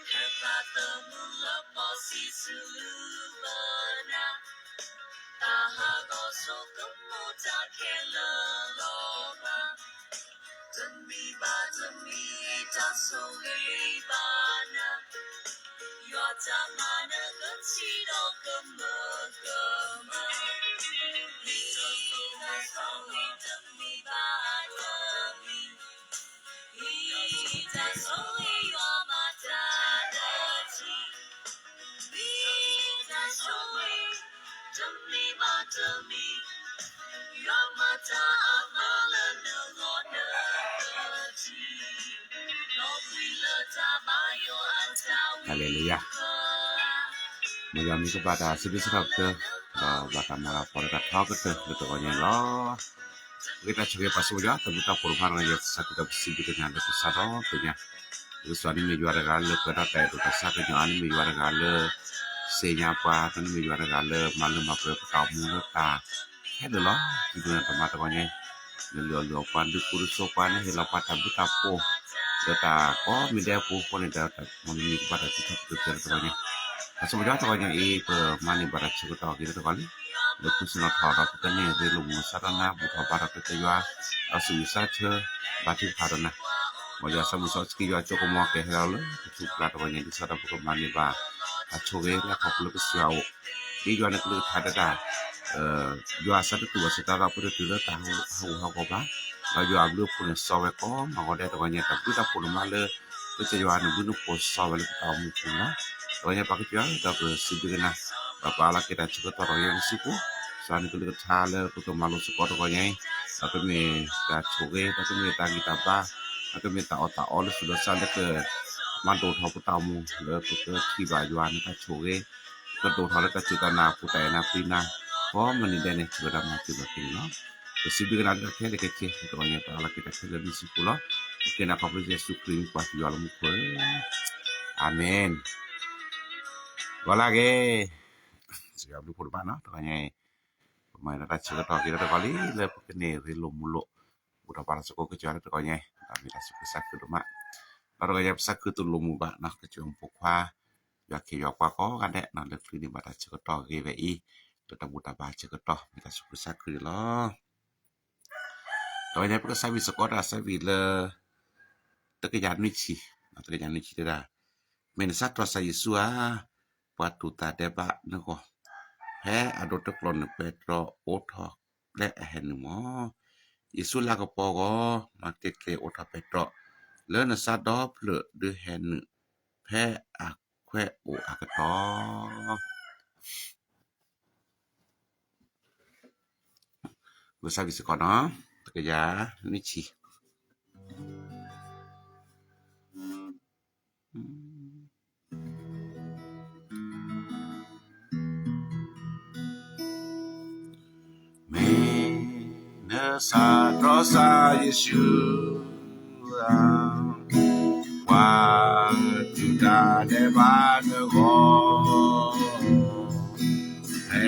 ဟဲပာ်တမုာ်လၢပီၢ်ဆံဆူဘၢနၤ, တၢ်ဟးဂီၤဆိကမိၣ်တၢ်ခဲလၢာ်လီၤဘၣ်, တမံၤဘၣ်တမံၤတၢ်ဆိၣ်ဂ့ၤဘၣ်နၤ, ယွၤတၢ်မၤနၢၤကထံၣ်ဒီးကမၢကမၣ်, မ့ၢ်တၢ်ဆိၣ်ဂ့ၤ ဟါလ့လူယၤ, မ်ယွၤမ့ၢ်ကဘၣ်တၢ်စံးဘျုးစံးထီၣ်ပတြၢၤ, ဒီးဘၣ်တၢ်မၤလၤကပီၤလၢတၢ်ထီကတၢၢ်လၢတဂီၤညါအံၤလီၤ. ပက့ၤတၢ်ဆိၣ်ဂ့ၤပာ်စၢၤယွၤ တၢ်ဘျုးတၢ်ဖှိၣ်တဖၣ်န့ၣ် ယကစၢ်ခရံာ်ဒီးပစံးဘျုးကညးလၢပစးထီၣ်သ့ၣ်ညါ, ပကစၢ်န့ၣ်မ့ၢ်ယွၤတဂၤလၢပှဲၤထီၣ်တၢ်အဲၣ်ဒိးတၢ်ဆါကညီၤ, အန့ၣ်မ့ၢ်ယွၤတဂၤလၢ သ့ၣ်ညါပှၤ, တၢ်န့ၣ်မ့ၢ်ယွၤတဂၤလၢမၤလၢမၤပှဲၤပတၢ်အိၣ်မူလၢတၢ်ခဲလၢာ်လီၤ. ဒ်သိးန့ၣ်ပမၤတဂီၤညါအံၤ, လၢလုၢ်အီၣ်လုၢ်အီပှၤ ဒုးကူဒုးသိပှၤန့ၣ် ဟ့ၣ်လီၤပှၤတၢ်ဘျုးတၢ်ဖှိၣ် လၢတၢ်ကိးမံၤဒဲးအပူၤအဃိန့ၣ်ဒီး မ်နမံၤကဘၣ်တၢ်စံးထီၣ်ပတြၢၤတဂီၤညါ, အဆိကတၢၢ်တဂီၤညါအံၤ ပမၤန့ၢ်ဘၣ်တၢ်ဆၢကတီၢ်အဂ့ၤလၢတဂီၤလံ, လၢခူစနီၣ်ထီၣ်ဒီးပကန့ၢ်ရ့လိာ်မုာ်စးထီၣ်နၤ ဘူၣ်ထီၣ်ဘါထီၣ်ကစၢ်ယွၤ, ဒီးစံးဘျုးစံးဆၢ ဘါထုကဖၣ်ဒီးနၤ, မ်ယွၤစီမုၢ်စီဆှံယွၤကၠိကမီၤကဟဲလီၤလၢပထူၣ်ပကျါတဂီၤညါ ဒ်သိးဒီးပကမၤန့ၢ်ဘၣ် တၢ်ဆိၣ်ဂ့ၤလၢအခီဖျိလၢကစၢ်ယွၤအအိၣ်, ဒ်ယွၤန့ၣ်ကလုၢ်ကထါဒဲးတၢ် ယွၤအစၢ်တတူၢ်ဘၣ်စ့ၢ်ကီးဒီးပတတုၤလၢတၢ်ဟးဂူာ်ဟးဂီၤဘၣ်, ဒီးယွၤအဘျုးအဖှိၣ်န့ၣ်စီဝဲကိးမုၢ်နံၤဒဲးတဂီၤညါ တၢ်ဘျုးတၢ်ဖှိၣ်န့ၣ်မးလၢ ကစၢ်ယွၤန့ၣ်ဘျုးနဖှိၣ်စီဝဲလၢပတၢ်အိၣ်မူပူၤလီၤ. တဂီၤညါပၢ်ကစၢ်ယွၤဒီးပစံးဘျုးက့ၤနၤ, ဒီးပအၢၣ်လီၤက့ၤတၢ်ဆၢကတီၢ်တဂီၤညါအံၤဆူပူၤ, ကစၢ်န့ၣ်ကလုၢ်ကထါလၢပကမၤလိသကိးတဂီၤညါအံၤ, ဒီးကမ့ၢ်တၢ်ဆိၣ်ဂ့ၤ ဒီးကမ့ၢ်တၢ်ဂံၢ်တၢ်ဘါ, ဒီးကမ့ၢ်တၢ်အီၣ်တၢ်အီလၢသူၣ်လၢသးလၢက မၤဒိၣ်ထီၣ်ပတၢ်အိၣ်မူလၢပကထံၣ်ဘၣ်ယွၤန့ၣ်တၢ်ဆိၣ်ဂ့ၤ, ကဒိၣ်ထီၣ်လၢတၢ်စူၢ်တၢ်နာ်အပူၤ တၢ်အဲၣ်နၤပှၤနၤ, ကိးမုၢ်နံၤဒဲးန့ၣ် ဆိၣ်ဂ့ၤဒီးမၤစၢၤဘၣ်က့ၤန့ၣ်လီၤ. ပစံးဘျုးက့ၤနၤလၢတၢ်ခဲလၢာ်ခဲဆ့ တဂီၤညါပအၢၣ်လီၤက့ၤတၢ်ခဲလၢာ်လၢနစုပူၤလီၤ. ပဃ့နၤခီဖျိယ့ၣ်ၡူးခရံာ်မံၤပှၤကစၢ်ယွၤလၢမူခိၣ်ဧၢ, အၤမ့ၣ်. ဂီၤလၢအဂ့ၤ, ကစၢ်ယွၤဘျုးဖှိၣ်တဘၣ်နီၤ တဂီၤညါအံၤ, ပမၤန့ၢ်တၢ်ဆၢကတီၢ်က့ၤလၢတဂီၤလံ လၢပကန့ၢ်ရ့လိာ်မုာ်လိာ်, ဘူၣ်ထီၣ်ဘါထီၣ်သကိးကစၢ်ယွၤလၢတဂီၤညါအံၤ, ဒီးမ့ၢ်တၢ်သူၣ်ခုသးခုဒိၣ်မး, ဒီးတဂီၤညါပသးခုတူၢ်လိာ်မုာ်ဘၣ်နီၤ ကစၢ်ယွၤဖိခွါ ယွၤခ့ယွၤကွၢ်ကိးဂၤဒဲးနီၤ လၢချံန့ၣ်ဘၣ်တၢ်ဆၢကတီၢ်ဂ့ၤဝဲအံၤ, လၢတၢ်ဘူၣ်တၢ်ဘါဆၢကတီၢ် မ့ၢ်တၢ်သူၣ်ခုသးခုန့ၣ်လီၤ. ဒီးဝဲန့ၣ် ပကစးဝံၣ်စ့ၢ်ကီးတၢ်စးဝံၣ်လၢ တကယၤနွံဆံ, တကယၤနွံဆံတဲဒၣ်, မ့ၢ်နစးထီၣ်စၢ်ယ့ၣ်ၡူးဧါ, ပှၤတူၢ်သးဒဲးဘးနဂီၢ်, ဖဲ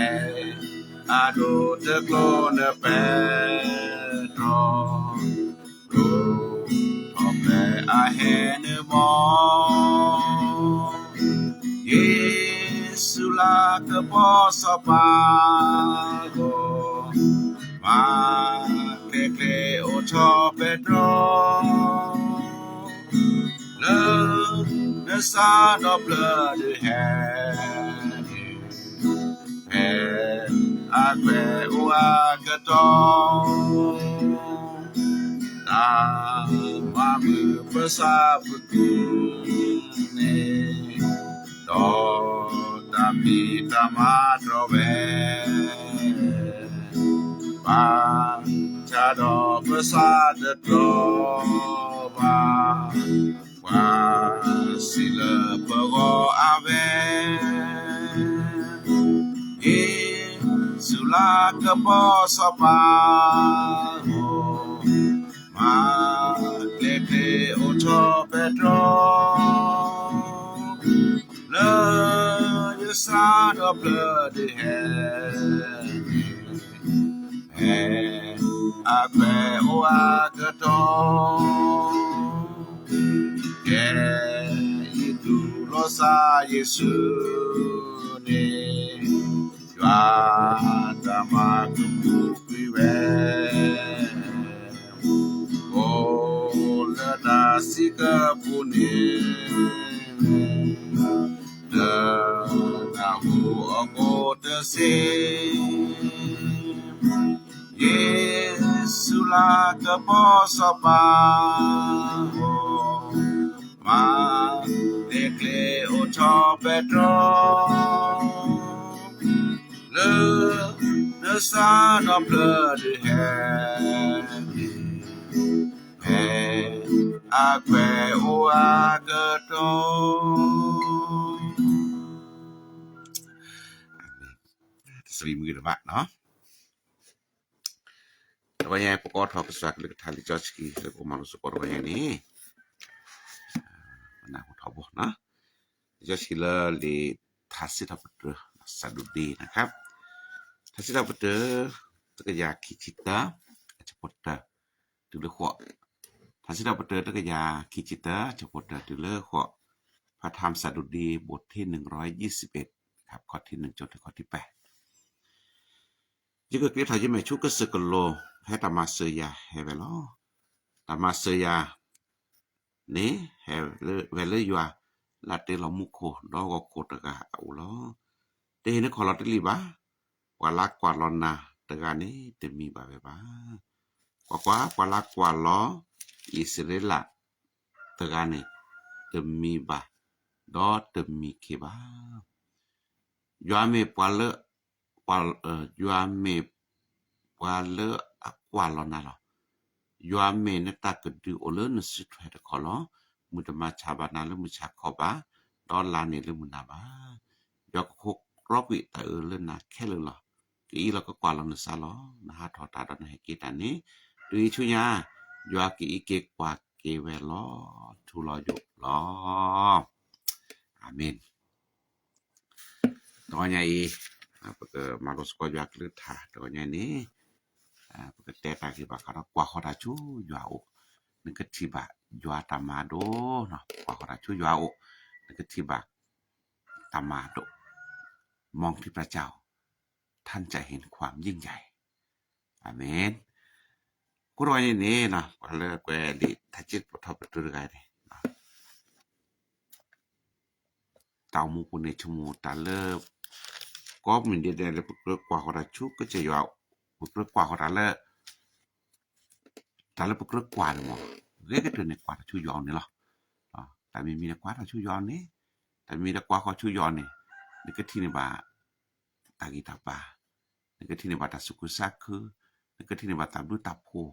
အဒိးတကျိၤန့ၣ်ပဲတြီအိးထီၣ်ပျဲအဟဲနုာ်မး, ယ့ၣ်ၡူးလၤကပီၤဂီၤ, မၤကျဲၤကျဲၤအိးထီၣ်ပဲတြီ, လၢနစးဒီဖျၢၣ်ဒုးဟဲနုာ်, ဖဲအခွဲးအိၣ်အကတီၢ် ပကစးဝံၣ်စ့ၢ်ကီးနီၤ, တကယၤနွံဆံ, မ့ၢ်နစးထီၣ်စၢ်ယ့ၣ်ၡူးဧါ, ပှၤတူၢ်တၢ်ဒဲးဘးနဂီၢ်, ဖဲအဒိးတကျိၤန့ၣ်ပဲတြီ, ဒိးထီၣ်ဖဲအဟဲနုာ်မး, ယ့ၣ်ၡူးလၤကပီၤစီၤပၤဂီၢ်, မၤကျဲၤကျဲၤအိးထီၣ်ပဲတြီ, လၢနစးဒီဖျၢၣ်ဒုးဟဲနုာ်, ဖဲအခွဲးအိၣ်အကတီၢ်, တၢ်မၤမုာ်ပသးပကူၣ်န့ၣ်, ဒီးတၢ်ဖံးတၢ်မၤတြီဝဲ, ဘၣ်ဆၣ်ဒီးပသးတတြီဘၣ်, ပှၤစံးလၢပဂီၢ်အဝဲ, ယ့ၣ်ၡူးလၤကပီၤစီၤပၤဂီၢ်, မၤကျဲၤကျဲၤအိးထီၣ်ပဲတြီ, စးဒီးဖျၢၣ်ဒုးဟဲ, ဟဲ, အခွဲးအိၣ်အကတီၢ်, ကဲ, ယတူၢ်လိာ်သးယ့ၣ်ၡူးန့ၣ်, ယွၤတၢ်မၤကပူၤကွံာ်ဝဲ အိၣ်လၢနၤစံးကပူၤန့ၣ်, လၢနၢ်ဟူအကိးတစ့, ယ့ၣ်ၡူးလၢကဘီစီၤပၤ, မၤသ့ကျဲအိၣ်ထီၣ်ပဲတြီ လၢ နစးဒီးဖျၢၣ်ဒုးဟဲ, ဖဲအခွဲးအိၣ်အကတီၢ်, တစံးမုၢ်တဘၣ်နီၤ, တဂီၤညါ ပကအိးထီၣ်ကစၢ်ကလုၢ်ကထါလံာ်စီဆှံ လၢပကမၤလိသကိးတဂီၤညါန့ၣ်, ပနၢ်ဟူထီဘိနီၤ, လံာ်စီဆှံလၢလံာ်ထါစံးထီၣ်ပတြၢၤ စၤဒူဒ့နၤခါ, ထါစံးထီၣ်ပတြၢၤ တကယၤခံဆံတၢ အဆၢဖိတၢ တုၤလၢဃိး, ထါစံးထီၣ်ပတြၢၤ တကယၤခံဆံတၢ အဆၢဖိတၢ တုၤလၢဃိး, ဖးထါစၤဒူဒ့ ဘိၣ်ထ့ နံၣ်ရံယံးစံးဘ့ၣ်, ခီၣ်ထံးနုာ်ကၠိ တုၤခီၣ်ထံးပှဲၤ ယကကျ့ထီၣ်ယမဲာ်ဆူကစၢၢ်ကလိၤ ဖဲတၢ်မၤစၢၤယၤဟဲဝဲလီၤ. တၢ်မၤစၢၤယၤန့ၣ် ဟဲဝဲလၢယွၤ လၢအတ့လီၤမူခိၣ် ဒီးဂီၤခိၣ်တဂၤအအိၣ်လီၤ. တဟ့ၣ်နခီၣ်လီၤတလံာ်ဘၣ်. ပှၤလၢကွၢ်လီၤနၤတဂၤန့ၣ် တမံဘၣ်ဝဲဘၣ်. ကွၢ်ကွၢ်, ပှၤလၢကွၢ်လီၤအံၣ်စရ့လးတဂၤန့ၣ် တမံဘၣ်, ဒီးတမံခ့ဘၣ်. ယွၤမ့ၢ်ပှၤလၢ ယွၤမ့ၢ်ပှၤလၢအကွၢ်လီၤနၤလီၤ. ယွၤမ့ၢ်နတၢ်ကဒုအိၣ်လၢနစုထွဲတခီလီၤ. မုၢ်တမၤဆါဘၣ်နၤလၢမုၢ်ဆါခီဘၣ်, ဒီးလါန့ၢ်လၢမုၢ်နၤဘၣ်. ယွၤကခိးရီကွံာ်တၢ်အၢလၢနၤခဲလၢာ်လီၤ. ကအံးလီၤကကွၢ်လီၤနသးလီၤ. နဟးထီၣ်တၢ်ဒီးနဟဲက့ၤတၢ်န့ၣ်, တုၤအံၤဆူညါ ယွၤကအံးက့ၤကွၢ်က့ၤဝဲလီၤ. ထူလီၤယိာ်လီၤ. အၤမ့ၣ်. တဂီၤညါအံၤ ပကမၤလိသကိးယွၤကလုၢ်ကထါ တဂီၤညါအံၤန့ၣ် ပကတဲတၢ်ဂ့ၢ်ဘၣ်ဃးဒီးကွၢ်ဃီၤတၢ်ဆူယွၤအအိၣ်, နကထံၣ်ဘၣ်ယွၤတၢ်မၤဒိၣ်နီၤ. ကွၢ်ဃီၤတၢ်ဆူယွၤအအိၣ်, နကထံၣ်ဘၣ်တၢ်မၤဒိၣ်, မองที่พระเจ้า, ท่านจะเห็นความยิ่งใหญ่. အၤမ့ၣ်. ကိးတဂီၤညါအံၤန့ၣ် ပှၤလၢကွဲးလံာ်ထါစံးထီၣ်ပတြၢၤတဂၤန့ၣ် တၢ်အိၣ်မူပူၤန့ၣ် ဆိကမိၣ်တၢ်လၢ ကိးမုၢ်နံၤဒဲးလၢပကြၢးကွၢ်ဃီၤတၢ်ဆူကစၢ်ယွၤ, ပကြၢးကွၢ်ဃီၤတၢ်လၢ တၢ်လၢပကြၢးကွၢ်န့ၣ်မ့ၢ် ဂ့ၤကတၢၢ်န့ၣ်ကွၢ်တၢ်ဆူယွၤအအိၣ်န့ၣ်လီၤ. တၢ်မံၤမံၤန့ၣ်ကွၢ်တၢ်ဆူယွၤအအိၣ်န့ၣ်, တၢ်မံၤမံၤဒီးကွၢ်ဃီၤဆူယွၤအအိၣ်န့ၣ်, နကထံၣ်န့ၢ်ဘၣ် တၢ်ဂံၢ်တၢ်ဘါ, နကထံၣ်န့ၢ်ဘၣ်တၢ်သူၣ်ခုသးခု, နကထံၣ်န့ၢ်ဘၣ်တၢ်ဘျုးတၢ်ဖှိၣ်,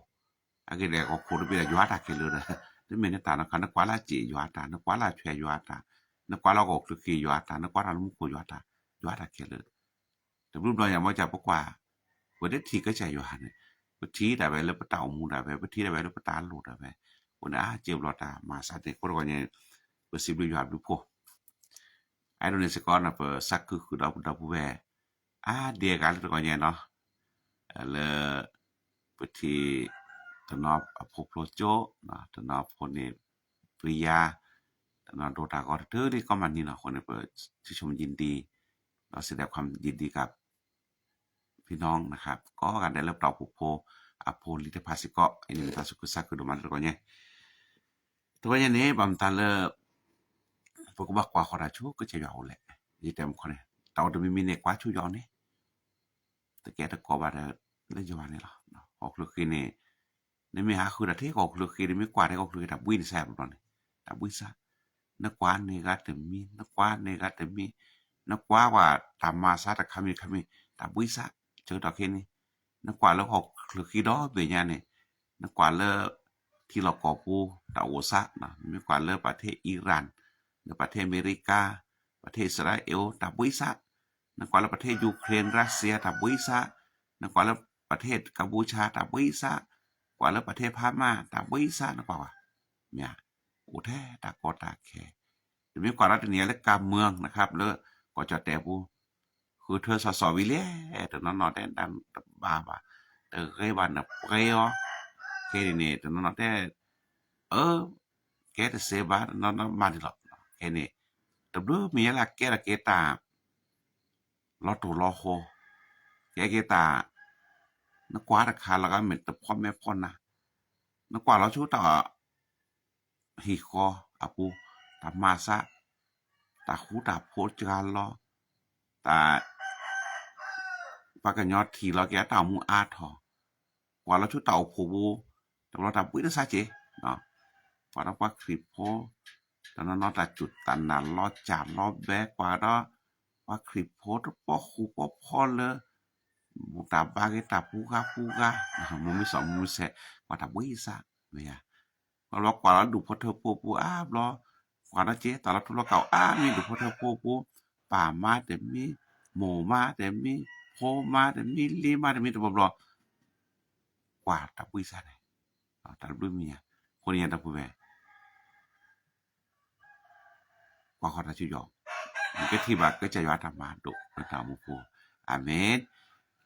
အဂ့ၢ်ဒ်အံၤ ဂီၤခိၣ်တဘ့ၣ်ဒီးယွၤတၢ်ခဲလၢာ်ဒီး, တမ့ၢ်နတၢ်နီတခါ, နကွၢ်လၢအစ့ၣ်ယွၤတၢ်, နကွၢ်လၢအဆွဲယွၤတၢ်, နကွၢ်လၢဂီၢ်ချၢဃံယွၤတၢ်, နကွၢ်တၢ်လၢမူခိၣ်ယွၤတၢ်, ယွၤတၢ်ခဲလၢာ် တဘျုးဘျီညါ မ်ကပကွၢ်, ပတထံၣ်ကစၢ်ယွၤန့ၣ်, ပထံၣ်တၢ်ဝဲလၢပတၢ်အိၣ်မူဒၣ်ဝဲ, ပထံၣ်တၢ်ဝဲလၢပတၢ်လိၣ်ဒၣ်ဝဲ, အဃိန့ၣ်အါစ့ၢ်ဘျီတၢ်မၤစၢၤန့ၣ် ကိးတဂီၤညါ, ပစံးဘျုးယွၤဘျုးဖှိၣ် အဲၣ်ဒိးန့ၣ်စ့ၢ်ကီးန့ၣ် ပသးခုဃုာ်ဒီးပဒီပုၢ်ဝဲၢ် အါဒံအဂၤလၢတဂီၤညါနီၤ, လၢ ပထံၣ် တနီၤအဖိဖျိကၠိ, တနီၤဖိန့ၣ် ပယါ, တနီၤဒိတၢ်ဂီၤတထၢလံကီမးနံၤနီၤ, အဃိန့ၣ် ပ ชื่นชมยินดี ဒီး แสดงความยินดีกับ พี่น้องนะครับ ကိးဂၤဒဲးလၢပတၢ်အိၣ်ဖှိၣ်ဖိ အဖိအလံၤတဖၣ်စ့ၢ်ကီး, အံၤန့ၣ်မ့ၢ်တၢ်သူၣ်ခုသးခုဒိၣ်မးလၢတဂီၤညါ တဂီၤညါန့ၣ် ဘၣ်မတၤလၢ ပကဘၣ်ကွၢ်ဃီၤတၢ်ဆူကစၢ်ယွၤအအိၣ်လဲၣ်. ယတဲမုၢ်ခီန့ၣ် တၢ်အိၣ်တမံၤမံၤန့ၣ် ကွၢ်ဆူယွၤအအိၣ်န့ၣ် တကဲတကိးဘၣ်ဒီး လၢယွၤန့ၣ်လီၤ. ဂီၢ်ချၢဃံန့ၣ် နမ့ၢ်ဟးဃုတၢ်ထဲဂီၢ်ချၢဃံ နမ့ၢ်ကွၢ်ထဲဂီၢ်ချၢဃံ တၢ်ဘှံးနစဲးဘျီန့ၣ် တၢ်ဘှံးစး, နကွၢ်န့ၢ်ဂၤတမံၤ နကွၢ်န့ၢ်ဂၤတမံၤ, နကွၢ်ဝဲတၢ်မၤစၢၤတခါမံၤတခါမံၤ တၢ်ဘှံးစး, ဆၢကတီၢ်ခဲအံၤန့ၣ် နကွၢ်လၢဂီၢ်ချၢဃံဒီဘ့ၣ်ညါန့ၣ် နကွၢ်လၢ ထံလီၢ်ကီၢ်ပူၤ တၢ်အိၣ်စး, နမ့ၢ်ကွၢ်လၢ ประเทศอิหร่าน လၢ ประเทศอเมริกา ประเทศอิสราเอล တၢ်ဘှံးစး, နကွၢ်လၢ ประเทศยูเครน รัสเซีย တၢ်ဘှံးစး, နကွၢ်လၢ ประเทศกัมพูชา တၢ်ဘှံးစး, ကွၢ်လၢ ประเทศพม่า တၢ်ဘှံးစး နကွၢ်ဝဲ မ့ၢ် အိၣ်ထဲတၢ်ကီတၢ်ခဲ, နမ့ၢ်ကွၢ်ဒီးတနံၤလၢ การเมือง นะครับ လၢကီၢ် ပှၤကၠီၣ်တဲာ်ပူၤ ဃုထၢစီၤစီၤဝံၤလဲၣ်, တနီၤနီၤတဲ တဘၣ်ဘၣ်, တဂ့ၤဘၣ် နပှဲၤအီၤ, ခဲန့ၣ်န့ၣ် တနီၤနီၤတဲ အၢ ကဲတစဲးဘၣ် တနီၤနီၤမၤဒ်လီၤ. ခဲန့ၣ် တဘျုးမံၤညါလၢအကဲထီၣ်က့ၤတၢ် လီၤတိၢ်လီၤဃိ, ကဲက့ၤတၢ် နကွၢ်တခါလီၤဂာ်မ့ၢ်တဖီမဲာ်ဖီနၤ, နကွၢ်လီၤဆူတၢ် ဟံၣ်ဃီအပူၤ, တၢ်မၤစၢ်, တၢ်ဃူတၢ်ဖိးစှၤလီၤ, တၢ် ပှၤကညီထံၣ်လီၤက့ၤအတၢ်အိၣ်မူအါထီၣ်, ကွၢ်လီၤဆူတၢ်အိၣ်ဖှိၣ်ပူၤ, တဘျီတၢ်ဘှံးတစၢ်က့ၤ, ကွၢ်ဒီးပှၤခရံာ်ဖိ တနီၤနီၤတၢ်စူၢ်တၢ်နာ်လီၤစၢ်လီၤဘဲ ကွၢ်ဒီး ပှၤခရံာ်ဖိတပီဃူပီဖီလၢ ဘူၣ်တၢ်ဘါက့ၤတၢ်ပူၤဂၤပူၤဂၤ, မိၢ်မ့ၢ်စီၤမိၢ်မ့ၢ်ဆဲး ကွၢ်တၢ်ဘှံးစၢ်, မ့ၢ်ယါ, ဘျီဘျီကွၢ်လီၤဒူၣ်ဖိထၢဖိပူၤအါဘျီ, ကွၢ်ဒီးက့ၤတၢ်လီၤထူလီၤကၣ်အိၣ်အါမံၤဒူၣ်ဖိထၢဖိပူၤ, ပၢ်မါတမံၤ, မိၢ်မါတမံၤ, ဖိမါတမံၤ, လံမါတမံၤတဘျီဘျီ, ကွၢ်တၢ်ဘှံးစၢ်န့ၣ်, တၢ်တဘျုးမံၤညါ, အဃိန့ၣ်ညါဒီပုၢ်ဝဲၢ် ကွၢ်ဃီၤတၢ်ဆူယွၤ, နကထံၣ်ဘၣ်ကစၢ်ယွၤအတၢ်မၤဒိၣ်လၢနတၢ်အိၣ်မူပူၤ, အၤမ့ၣ်,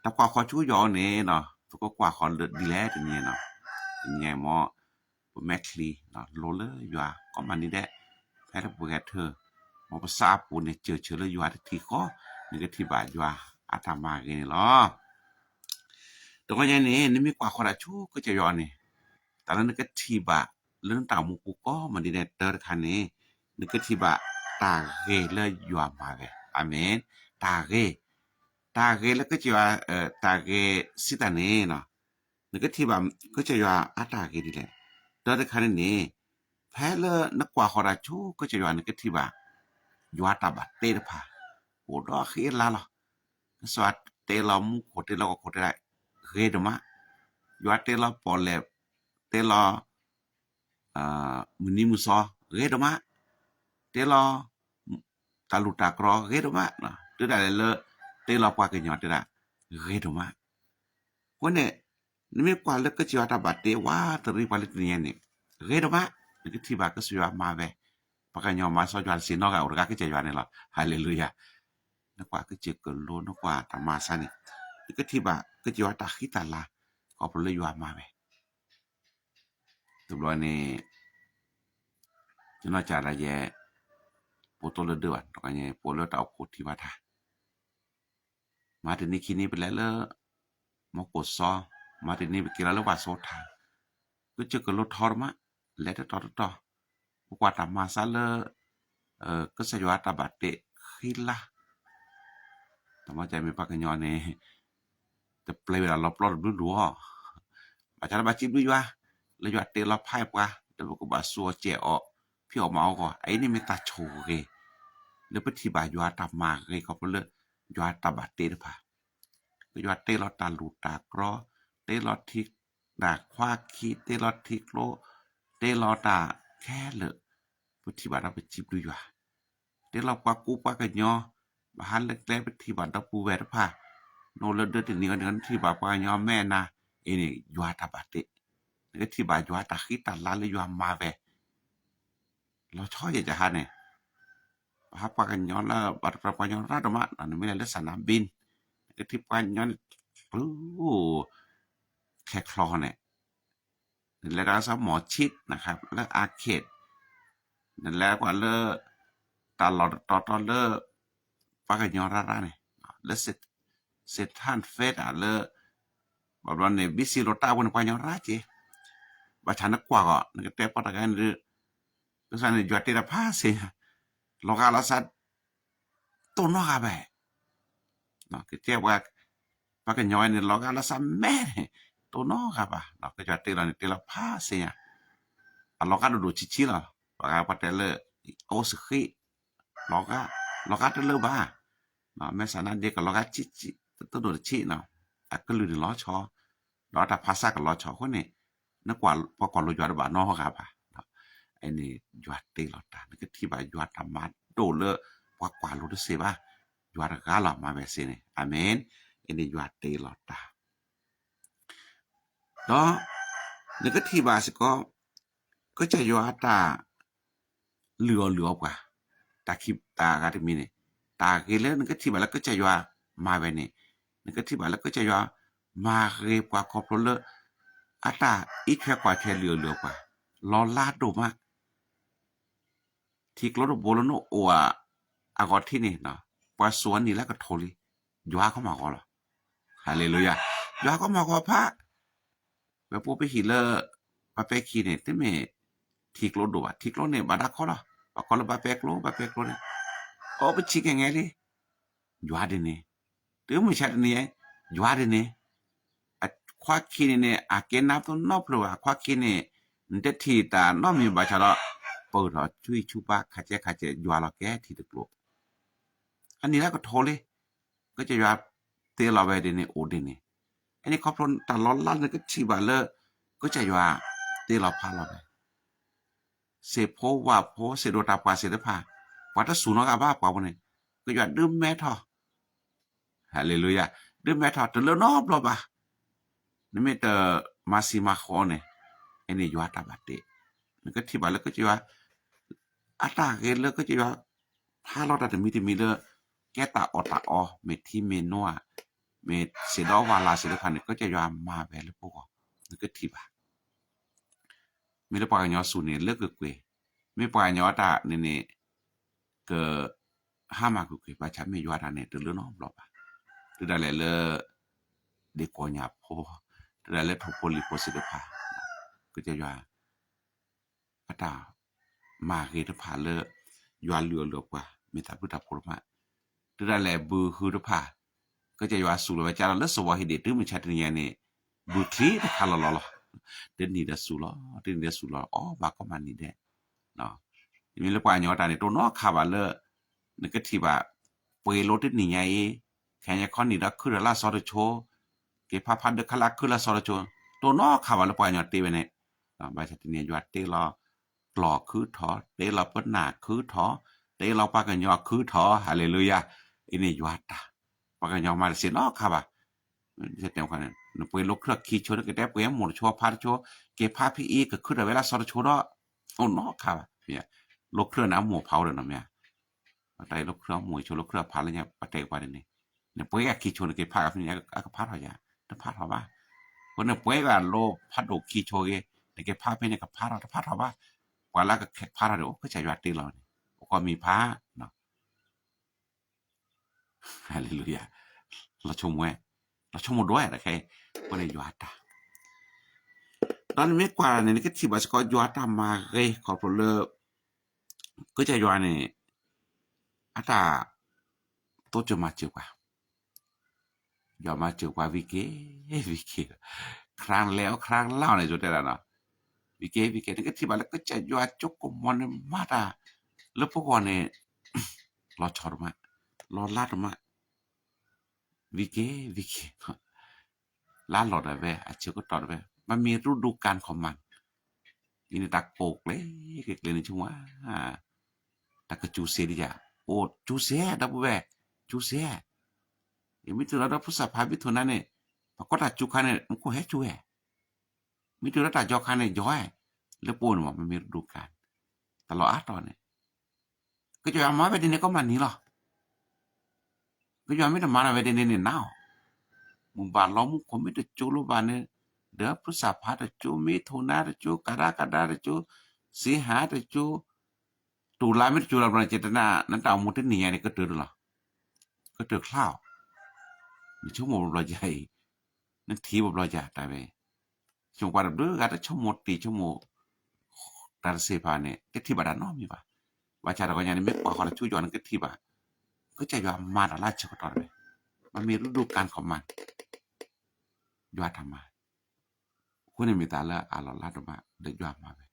တၢ်ကွၢ်ဃီၤဆူယွၤအအိၣ်န့ၣ်, ပကကွၢ်ဃီၤလၢဒ်လဲၣ်တနံၤညါ, တနံၤညါမ့ၢ် ပမဲာ်ချံ လိၤလၢယွၤကိးမုၢ်နံၤဒဲး, ဖဲလၢပှၤဂဲၤထၢၣ်, မ်ပသးအပူၤန့ၣ် စၢၢ်ဆၢလၢယွၤတထံၣ်ဃီ, နကထံၣ်ဘၣ်ယွၤအတၢ်မၤဂ့ၤန့ၣ်လီၤ. တဂီၤညါန့ၣ် နမ့ၢ်ကွၢ်ဃီၤတၢ်ဆူကစၢ်ယွၤအအိၣ်န့ၣ်, တၢ်လၢနကထံၣ်ဘၣ်လၢနတၢ်အိၣ်မူပူၤကိးမုၢ်နံၤဒဲးတၢ်တခါန့ၣ်, နကထံၣ်ဘၣ်တၢ်ဂ့ၤလၢယွၤမၤဝဲ, အၤမ့ၣ်, တၢ်ဂ့ၤ, တၢ်ဂ့ၤလၢကစၢ်ယွၤ, တၢ်ဂ့ၤစံးတၢ်န့ၣ် နကထံၣ်ဘၣ်ကစၢ်ယွၤအတၢ်ဂ့ၤဒ်လဲၣ်, တၢ်တခါန့ၣ်န့ၣ်, ဖဲလၢနကွၢ်ဃီၤတၢ်ဆူကစၢ်ယွၤ နကထံၣ်ဘၣ် ယွၤတၢ်ဘၣ်တ့တဖၣ်, အိၣ်ဒီးဃံအလါလီၤ. ကစၢ်ယွၤတ့လီၤမူခိၣ်တ့လီၤကီၢ်ခိၣ်တ့လီၤ, ဂ့ၤဒိၣ်မး, ယွၤတ့လီၤပီၣ်လဲၣ်, တ့လီၤ မုၢ်နံၤမုၢ်သီ ဂ့ၤဒိၣ်မး, တ့လီၤ တၢ်လူၢ်တၢ်ကြီ ဂ့ၤဒိၣ်မး, တုၤဒၣ်လဲာ်လၢ တ့လီၤပှၤကညီတဲဒၣ် ဂ့ၤဒိၣ်မး, အဃိန့ၣ် နမ့ၢ်ကွၢ်လၢကစၢ်ယွၤတၢ်ဘၣ်တ့ဝးတရံးပှၤလၢတနံၤညါန့ၣ်, ဂ့ၤဒိၣ်မး, နကထံၣ်ဘၣ်ကစၢ်ယွၤမၤဝဲ, ပှၤကညီမၤစီယွၤတစံးနီတဂၤအိၣ်တဂၤကစၢ်ယွၤန့ၣ်လီၤ, ဟါလ့လူယၤ, နကွၢ်ကစၢၢ်ကလိ နကွၢ်တၢ်မၤစၢ်န့ၣ်, နကထံၣ်ဘၣ်ကစၢ်ယွၤတၢ်ဃံတၢ်လၤ, ခီဖျိလၢယွၤမၤဝဲ တဘျီန့ၣ်, ယနီၢ်ကစၢ်ဒၣ်ယဲ, ပိာ်တိၢ်လၢဒၢးဘၣ်, ပိာ်လၢတၢ်အိၣ်ဖှိၣ်ထံၣ်ဘၣ်တၢ်, မၤတနံၤခံနံၤပလဲၤလၢ မီကိၢ်စီ, မၤတနံၤပက့ၤလီၤလၢပှၤစိထၣ်, ကစၢၢ်ကလိထီတမး, လဲၤတတီၤတတီၤ, ပကွၢ်တၢ်မၤစၢ်လၢ ကစၢ်ယွၤတၢ်ဘၣ်တ့ဃံလၤ, တမ့ၢ်ပှၤကညီန့ၣ် တပျဲဝဲဒၣ်လီၤပျီတဘျုးဒိၣ်အီၤ, ဘၣ်ဆၣ်လၢဘၣ်စံးဘျုးယွၤ, လၢယွၤတ့လီၤဖးပှၤ လၢပကဘၣ်စူၢ်အီၤစဲးအီၤ, ဖံးအီၣ်မၤအီၤဂီၢ်, အအံၤန့ၣ်မ့ၢ်တၢ်ဆိၣ်ဂ့ၤ, လၢပထံၣ်ဘၣ်ယွၤတၢ်မၤဂ့ၤခီဖျိလၢ ယွၤတၢ်ဘၣ်တ့တဖၣ်, ပယွၤတ့လီၤတၢ်လူၢ်တၢ်ကြီ, တ့လီၤထံတၢ်ခွါခံ, တ့လီၤထံကျိ, တ့လီၤတၢ်ခဲလၢာ်, ပထံၣ်ဘၣ်ဒီးပစံးဘျုးယွၤ, တ့လီၤပှၤကူပှၤကညီ, ဘၣ်ဟးလၢကျဲပထံၣ်ဘၣ်ဒီပုၢ်ဝဲၢ်တဖၣ်, နအိၣ်လၢဒၢးတနံၤအံၤ နကထံၣ်ဘၣ်ပှၤကညီမဲာ်နၤ, အံၤန့ၣ် ယွၤတၢ်ဘၣ်တ့, နကထံၣ်ဘၣ်ယွၤတၢ်ဃံတၢ်လၤလၢယွၤမၤဝဲ လီၤဆီယဲၢ်ကဟါန့ၣ်, ပဟးပှၤကညီလၢ ဘၣ်တပှၤကညီရၢ်ဒိၣ်မး, နမ့ၢ်လဲၤလၢစနၣ်ဘံၣ်, နကထံၣ်ပှၤကညီန့ၣ် ကျူ ခဲချီန့ၣ်, နလဲၤဒၣ်စၢ်မီၢ်ဆံး လၢအါခ့း, နလဲၤကွၢ်လၢ တၢ်လီၢ်တတီၤတီၤလၢ ပှၤကညီရၢ်ရၢ်န့ၣ်, လၢ စ့ထၣ်ဖဲတၢ်လၢ ဘၣ်ဘျီန့ၣ် ဘံစံၣ်လိာ်တၢ်အဝဲန့ၣ် ပှၤကညီရၢ်က့ၤ, ဘၣ်ဆၣ်နကွၢ်ဂီၢ် နကတဲပှၤတဂၤန့ၣ်ဒီး ကစၢ်န့ၣ် ယွၤတ့တၢ်ဖးဆ့ညါ, လီၤဂာ်လီၤစၢ် တိၢ်နီၣ်ဂၤဘၣ်, ကတဲပှၤ ပှၤကညီဝဲန့ၣ် လီၤဂာ်လီၤစၢ်မဲာ်န့ၣ် တိၢ်နီၣ်ဂၤဘၣ်, ကစၢ်တ့လီၤန့ၣ် တ့လီၤဖးဆ့ညါ, အလီၤဂာ်ဒိၣ်ဒိၣ်ဆံးဆံးလီၤ, ပှၤဂၤပှၤတဲလၢ အိၣ်စဃံ လီၤဂာ် လီၤဂာ်တလၢဘၣ်, မဲာ်ဆန္ဒဒ်ကလီၤဂာ်ဆံးဆံး တဒိၣ်တဆံး, အကလုၢ်န့ၣ်လီၤဆီ, ဒီးတၢ်ဖးဆၢကလီၤဆီအဃိန့ၣ်, နကွၢ်ပှၤကွၢ်လိယွၤတဘၣ်နီတဂၤဘၣ်, အန့ၣ်ယွၤတ့လီၤတၢ်, နကထံၣ်ဘၣ်ယွၤတၢ်မၤဒိၣ်လၢပှၤကွၢ်လိတစ့ၢ်ဘၣ်, ယွၤတဂၤလီၤမၤဝဲစ့ၢ်န့ၣ်, အၤမ့ၣ်, အန့ၣ်ယွၤတ့လီၤတၢ် ဒီး နကထံၣ်ဘၣ်စ့ၢ်ကီး ကစၢ်ယွၤအတၢ်လုၢ်အီၣ်လုၢ်အီပှၤ, တၢ်ခံးတၢ်ဂၤတမံၤန့ၣ်, တၢ်ဂ့ၤလၢနကထံၣ်ဘၣ်လၢကစၢ်ယွၤမၤဝဲန့ၣ်, နကထံၣ်ဘၣ်လၢကစၢ်ယွၤမၤဂ့ၤပှၤခီဖျိလၢ အတၢ်အံးထွဲကွၢ်ထွဲလုၢ်အီၣ်လုၢ်အီပှၤ, လီၤလးဒိၣ်မး ထံကျိတဘိလၢနအိၣ်အဂီၢ်ထံးန့ၣ်, ပှၤစိာ်အနံၣ်လၢကထိလံ, ယွၤကမၤဂီၤလီၤ. ဟါလ့လူယၤ, ယွၤကမၤဂီၤဖး, ပဖိပဟံၣ်လၢ ဘၣ်ပဲခံန့ၣ် တမ့ၢ်ထံကျိဒိၣ်ဘၣ်, ထံကျိန့ၣ် ဘၣ်တၢ်ခီလီၤ, ဘၣ်ခီလၢဘၣ်ပဲကျိ, ဘၣ်ပဲကျိန့ၣ်, အိၣ်ပဆံးကဲငဲလံ, ယွၤဒ်န့ၣ်, တုၤမုၢ်ဆါတနံၤအံၤ, ယွၤဒ်န့ၣ်, အခွါခံန့ၣ်န့ၣ် အကဲနါသိနီဖျိဘၣ်, အခွါခံန့ၣ် နတထံၣ်တၢ်နီတမံၤဘၣ်ဆၣ်ဒီး ပၢၢ်ထီၣ်ဆူဟံၣ်ဆူပှၢ် ခးကဲခးကဲ ယွၤလီၤကဲထံတကျိ, အနံၣ်လၢကထိလံ, ကစၢ်ယွၤတ့လီၤဝဲဒ်န့ၣ် အိၣ်ဒ်န့ၣ်, အန့ၣ်ခီဖျိတၢ်လီၤလးနကထံၣ်ဘၣ်လၢ ကစၢ်ယွၤတ့လီၤဖးလီၤဝဲ စ့ၢ်ဖိဝၣ်ဖိ စ့ၢ်ဒိၣ်တၢ်ပှၢ်စ့ၢ်တဖၣ်, ပှၤတစူၢ်နီတဂၤဘၣ်ပှၤဖိန့ၣ်, ကစၢ်ယွၤဒုးမဲထီၣ်, ဟါလ့လူယၤ, ဒုးမဲထီၣ်တလၢနီတဘျီဘၣ်, နမ့ၢ်တမၤဆံးမၤဃီန့ၣ်, အန့ၣ်ယွၤတၢ်ဘၣ်တ့, နကထံၣ်ဘၣ်လၢကစၢ်ယွၤ အတၢ်ဂ့ၤလၢကစၢ်ယွၤ ဖးလီၤတၢ်တမံၤတမံၤလၢ ကဲတၢ်အီၣ်တၢ်အီ, မ့ၢ်ထံမ့ၢ်နိဧါ, မ့ၢ်စ့ၢ်ဒီးဝၣ်လၢ်စ့ၢ်တဖၣ်န့ၣ် ကစၢ်ယွၤမၤဝဲလၢပဂီၢ်, နကထံၣ်ဘၣ် မ့ၢ်လၢပှၤကညီစူၢ်န့ၣ် လၢကွ့ၢ်ကွ့ၢ်, မ့ၢ်ပှၤကညီတၢ်န့ၣ်န့ၣ် က ဟါမၢ်ကွ့ၢ်ကွ့ၢ် ဘၣ်ဆၣ်မ့ၢ်ယွၤတၢ်န့ၣ် တလၢနီတဘျီဘၣ်, တုၤဒၣ်လဲာ်လၢ ဒ့ကိးညၣ်ဖိ, တုၤဒၣ်လဲာ်လၢထိၣ်ဖိလံၤဖိစ့ၢ်တဖၣ်, ကစၢ်ယွၤ အတၢ်မၤဂ့ၤတဖၣ်လၢ ယွၤလုၢ်အီၣ်လုၢ်အီပှၤ မ့ၢ်တၢ်ဘျုးတၢ်ဖှိၣ်တဖၣ်, တုၤဒၣ်လဲာ်ဘုဟုတဖၣ်, ကစၢ်ယွၤစူၢ်လီၤဝဲကဒီးလၢစီၤဝီဟ့ဒ့ၣ် တုၤမုၢ်ဆါတနံၤညါန့ၣ်, ဘုချံတခါလီၤလီၤလီၤ, တနံၤဒီးစူၢ်လီၤ, တနံၤဒီးစူၢ်လီၤ, အီၣ်ဘၣ်ကီမးနံၤဒဲး, မ့ၢ်လၢပှၤကညီတၢ်န့ၣ် တိၢ်နီၣ်ခါဘၣ်လၢ နကထံၣ်ဘၣ် ပှ့ၤလိတနံၤညါအံၤ, ခဲအံၤခီနံၣ်ဒီးခုၣ်ဒီးလၢစီတဆိ, က့ၤဖးဖးဒၢခါလၢခုၣ်လၢစီတဆိ, တိၢ်နီၣ်ခါဘၣ်လၢပှၤကညီတ့ဝဲန့ၣ်, ဘၣ်ဆၣ်တနံၤယွၤတ့လီၤ ကျီၢ်ခုၣ်ထီၣ်, တ့လီၤပနၢ်ခုၣ်ထီၣ်, တ့လီၤပှၤကညီခုၣ်ထီၣ်, ဟါလ့လူယၤ, အံၤန့ၣ်ယွၤတၢ်, ပှၤကညီမၤတသ့နီတခါဘၣ်, နပှ့ၤလိချၢၣ်ခံဆိ နကတဲပှ့ၤအမိၢ်တဆိဖါတဆိ, က့ၤဖးဖဲအံၤကခုၣ်ထီၣ်ဝဲလၢစီတဆိဒီး, တိၢ်နီၣ်ခါဘၣ်, လိချၢၣ်န့ၣ်အမိၢ်ဖးအိၣ်ဒီးနီၤမ့ၢ်ဧါ တၢ်အံၤလိချၢၣ်အမိၢ်ဆိ လိချၢၣ်အဖးလၢညါ ပတဲပှၤန့ၣ်န့ၣ်, နပှ့ၤဂၤခံဆိ နက့ၤဖးဂၤဖဲန့ၣ် အကဖးထီၣ်ယၤ, တဖးထီၣ်ဘၣ်. အဃိန့ၣ် ပှ့ၤဂၤလိဖးဒိၣ်ခံဆိဂ့ၤ, နက့ၤဖးဖဲန့ၣ် ကဖးထီၣ် တဖးထီၣ်ဘၣ်. ပှၤလၢကဖးထီၣ်န့ၣ် အိၣ်ကစၢ်ယွၤတ့လီၤန့ၣ် အိၣ်ကီၢ်မံၤဖး ဟါလ့လူယၤ, လီၤဆိကမိၣ်ဝဲ, လီၤဆိကမိၣ်ဒိၣ်ဝဲတခါ, အဃိန့ၣ်ယွၤတၢ်, ဒီးနမ့ၢ်ကွၢ်န့ၣ် နကထံၣ်ဘၣ်စ့ၢ်ကီး ယွၤတၢ်မၤဂ့ၤခီဖျိလၢ ကစၢ်ယွၤန့ၣ် အတၢ် သိစၢၤမၤစၢၤပှၤ, ယွၤမၤစၢၤပှၤဝံၤက့ၤ ဝံၤက့ၤ, ခရံာ်လဲၤအီၤခရံာ်လၢအီၤန့ၣ် ယိၤတဲဒၣ်နီၤ, ဝံၤက့ၤဝံၤက့ၤ နကထံၣ်ဘၣ်လၢကစၢ်ယွၤကၠိကမီၤန့ၣ်မၤတၢ် လၢပဂီၢ်န့ၣ် လီၤဆီဒိၣ်မး, လီၤလးဒိၣ်မး, ဝံၤက့ၤဝံၤက့ၤ လါလီၤဒၣ်ဝဲ အဆၢကတီၢ်ဒၣ်ဝဲ မ့ၢ်မ့ၢ်ရူဒူကၢ်ခီမး, အံၤန့ၣ်တၢ်ကိးကျဲၤကျဲၤန့ၣ်ဆိကမိၣ်ဧါ, တၢ်ကစူၤစဲဒ်ယၤ, အိၣ်စူၤစဲ ဒီပုၢ်ဝဲၢ်, စူၤစဲ, ယမ့ၢ်တုၤလီၤဒီးဖုစၢ်ဖးမ့ၢ်ထိၣ်နါန့ၣ်, ပှၤကိးတၢ်စူၤခါန့ၣ် မူခိၣ်ဟဲစူၤဝဲ, မ့ၢ်တုၤလီၤတၢ်ယီၤခါန့ၣ် ယီၤဝဲ, လၢပအိၣ်န့ၣ်မး မ့ၢ်မ့ၢ်ရူဒူကၢ်, တၢ်လီၢ်အါတီၤန့ၣ် ကစၢ်ယွၤမၤဝဲဒ်န့ၣ်ကီးမးနံၤလီၤ. ကစၢ်ယွၤမ့ၢ်တမၤတၢ်ဝဲဒ်န့ၣ်န့ၣ်နၤဧိၤ, မုၢ်ဘၣ်လီမူခိၣ်မ့ၢ်တစူၤလၢၤဘၣ်န့ၣ်, ဒီးဖုစၢ်ဖးတစူၤ မ့ၢ်ထိၣ်နါတစူၤ ကဒါကဒါတစူၤ, စ့ဟါတစူၤ, တူၢ်လါမ့ၢ်တစူၤလၢၤဘၣ်န့ၣ် ကဲတနၢ် နတၢ်အိၣ်မူတနံၤညါန့ၣ် ကတၢၢ်တလီၤ, ကတၢၢ်ချါဧိၤ, နဆိကမိၣ်ဘျီဘျီယၤအံၤ, နထံၣ်ဘျီဘျီယၤတၢ်ဝဲ ဆိကမိၣ်ပှၤတဘျုးဂၤတဆိကမိၣ်တံၢ်ဆိကမိၣ် တၢ်တစ့ၢ်ဖးန့ၣ် တထံၣ်ဘၣ်တၢ်နီတမံၤဘၣ်. ဘၣ်ဆၣ်တဂီၤညါန့ၣ် မ့ၢ်ကွၢ်ဃီၤတၢ်ဆူယွၤန့ၣ် ကထံၣ်ဘၣ် ကစၢ်ယွၤမၤတၢ်လၢအဆၢကတီၢ်တဝဲ, မ့မ့ၢ်ရူဒူကၢ်ခီမးန့ၣ် ယွၤတၢ်မၤ အဃိန့ၣ်မ့ၢ်တၢ်လၢအလီၢ်လးဒိၣ်မး ဒီးယွၤမၤဝဲ,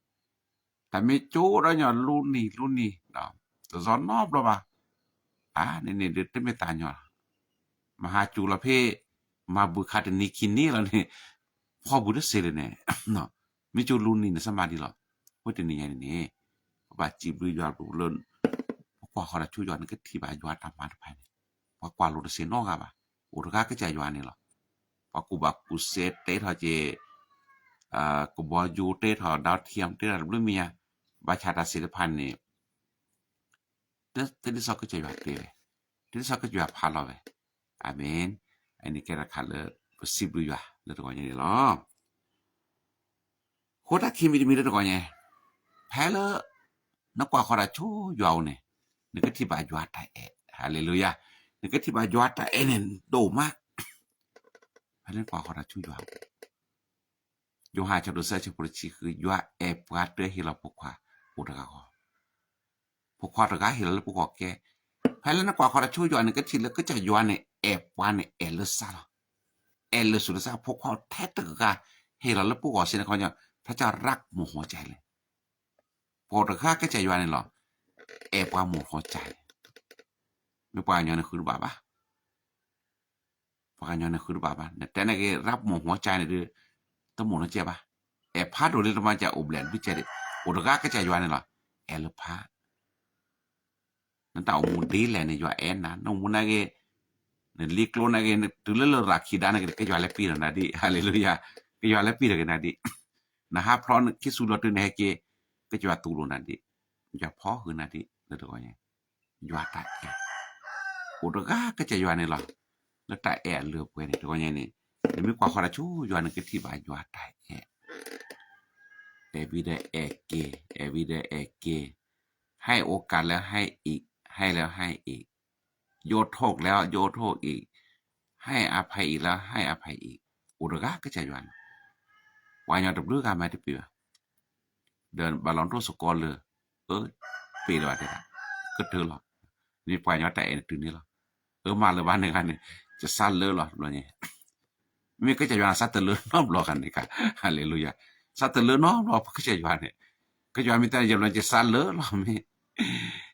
တၢ်မ့ၢ်ကၠိဒီးညီလူၤနံၤလူၤနံၤ, တစီၢ်နီတဘျီဘၣ်, အါန့ၣ်န့ၣ်ဒီးတမ့ၢ်သးညီလီၤ, မဟါစူၤလီၤဖဲ မၤဘုၣ်ခါတနံၤခံနံၤလီၤန့ၣ်, ဖီၣ်ဘုၣ်တစ့ၢ်လၢၤန့ၣ်, မ့ၢ်ကၠိလူၤနံၤန့ၣ် စမၤဒ်လီၤ, အဃိတနံၤညါန့ၣ်န့ၣ်, ပဘၣ်စံးဘျုးယွၤဘျုးလၢ ပကွၢ်ဃီၤတၢ်ဆူယွၤန့ၣ် ကထံၣ်ဘၣ်ယွၤတၢ်မၤတဖၣ်န့ၣ်, ပှၤကွၢ်လိာ်တစ့ၢ်နီတဂၤဘၣ်, အိၣ်တဂၤကစၢ်ယွၤန့ၣ်လီၤ. ပှၤကူၣ်ဘၣ်ကူၣ်စဲတဲထီၣ်က့ၤ ကဘီယူၤတဲထီၣ် ဒၣ်ထံၣ်အီၤတဲထီၣ်တဘျုးမံၤညါ, ဘၣ်ဆၣ်တၢ်စ့ၢ်တဖၣ်န့ၣ် တဒ်သိးကစၢ်ယွၤတဲဝဲ, တၢ်လၢကစၢ်ယွၤဖးလီၤဝဲ, အၤမ့ၣ်, အန့ၣ်ကဲတၢ်တခါလၢ ပစံးဘျုးယွၤလၢတဂီၤညါန့ၣ်လီၤ. အဃိတၢ်ခံမံၤတမံၤလၢတဂီၤညါ, ဖဲလၢ နကွၢ်ဃီၤတၢ်ဆူယွၤအအိၣ်န့ၣ်, နကထံၣ်ဘၣ်ယွၤတၢ်အဲၣ်, ဟါလ့လူယၤ, နကထံၣ်ဘၣ်ယွၤတၢ်အဲၣ်န့ၣ်ဒိၣ်မး, ဖဲလၢနကွၢ်ဃီၤတၢ်ဆူယွၤအအိၣ် ယိၤဟၣ်အဆၢဒိၣ်သၢ အဆၢဖိတဆံဃု, ယွၤအဲၣ်ပှၤတဟ့ၣ်လီၤဖိခွါအိၣ်တဂၤဧိၤ, ဖိခွါတဂၤဟ့ၣ်လီၤလၢပဂီၢ်ကဲ, ဖဲလၢနကွၢ်ဃီၤတၢ်ဆူယွၤန့ၣ် နကထံၣ်လၢကစၢ်ယွၤန့ၣ် အဲၣ်ပှၤန့ၣ်အဲၣ်လၢစၢ်လီၤ, အဲၣ်လၢစူၤလၢစၢ်, ဖိခွါထဲတဂၤဟ့ၣ်လီၤလၢပဂီၢ်စ့ၢ်န့ၣ်ခီညီ, ဖဲကၢ်ရၣ်မိၢ်ဟီကၢ်လဲၣ်, ပှၤတဂၤကစၢ်ယွၤန့ၣ်လီၤ, အဲၣ်ပှၤမိၢ်ဟီကၢ်လဲၣ်, မ့ၢ်ပှၤကညီန့ၣ်ဃုတဘၣ်ဘၣ် ပှၤကညီန့ၣ်ဃုတဘၣ်ဘၣ်, နတဲန့ၣ်က့ၤ ရၣ်မိၢ်ဟီကၢ်န့ၣ်ဒီး, တမိၢ်နီၢ်ကဲဘၣ်, အဲၣ်ဖးဒိၣ်လံတမၤကၢ်အိၣ်ဘျဲၣ်ဒုကဲဒံး, အိၣ်တဂၤကစၢ်ယွၤန့ၣ်လီၤ, အဲၣ်လၢဖး နတၢ်အိၣ်မူဒ်လဲၣ်န့ၣ် ယွၤအဲၣ်နၤ, နအိၣ်မူနာ်က့ၤ, နလံကျိနာ်က့ၤ, နတုၤလၢလရာ်ခံဒါနာ်က့ၤ ကစၢ်ယွၤလဲၤပံၢ်ထီၣ်နၤဒံး, ဟါလ့လူယၤ, ကစၢ်ယွၤလဲၤပံၢ်ထီၣ်က့ၤနၤဒံး, နဟးဖျီနခံဆူၣ်လီၤတုၤနဟဲက့ၤ, ကစၢ်ယွၤတူၢ်လိာ်နၤဒံး, ယွၤဖီၣ်ဃုာ်နၤဒံး လၢတဂီၤညါ, ယွၤတၢ်အဲၣ်, အိၣ်တဂၤကစၢ်ယွၤန့ၣ်လီၤ, လၢတၢ်အဲၣ်အလၢပှဲၤန့ၣ် တဂီၤညါန့ၣ်, နမ့ၢ်ကွၢ်ဃီၤတၢ်ဆူယွၤ နကထံၣ်ဘၣ်ယွၤတၢ်အဲၣ် အဲၣ်ဝံၤဒီးအဲၣ်က့ၤ, အဲၣ်ဝံၤဒီးအဲၣ်က့ၤ, ให้โอกาสแล้วให้อีก, ให้แล้วให้อีก, ยกโทษแล้วยกโทษอีก, ให้อภัยอีกแล้วให้อภัยอีก, အိၣ်တဂၤကစၢ်ယွၤန့ၣ်, ပှၤကညီတဘျုးဂၤမၤတပ့ၤဘၣ်, ဒီးဘၣ်လီၤတိၢ်သကိးလၢ, အၢ, ပ့ၤလၢၤဘၣ်တဲဒၣ်, ကတၢၢ်လီၤ, မ့ၢ်ပှၤကညီတၢ်အဲၣ်န့ၣ်တုၤန့ၣ်လီၤ, အၢမးလၢၤဘၣ်န့ၣ်ဂၤန့ၣ်, ယဆါလၢလီၤတဘျီန့ၣ် မ့ၢ်ကစၢ်ယွၤန့ၣ် ဆါတလၢနီတဘျီဂၤန့ၣ်, ဟါလ့လူယၤ, ဆါတလၢနီတဘျီ ကစၢ်ယွၤန့ၣ်, ကစၢ်ယွၤမ့ၢ်တဲယဘျီ ယဆါလၢလီၤမ့ၢ်,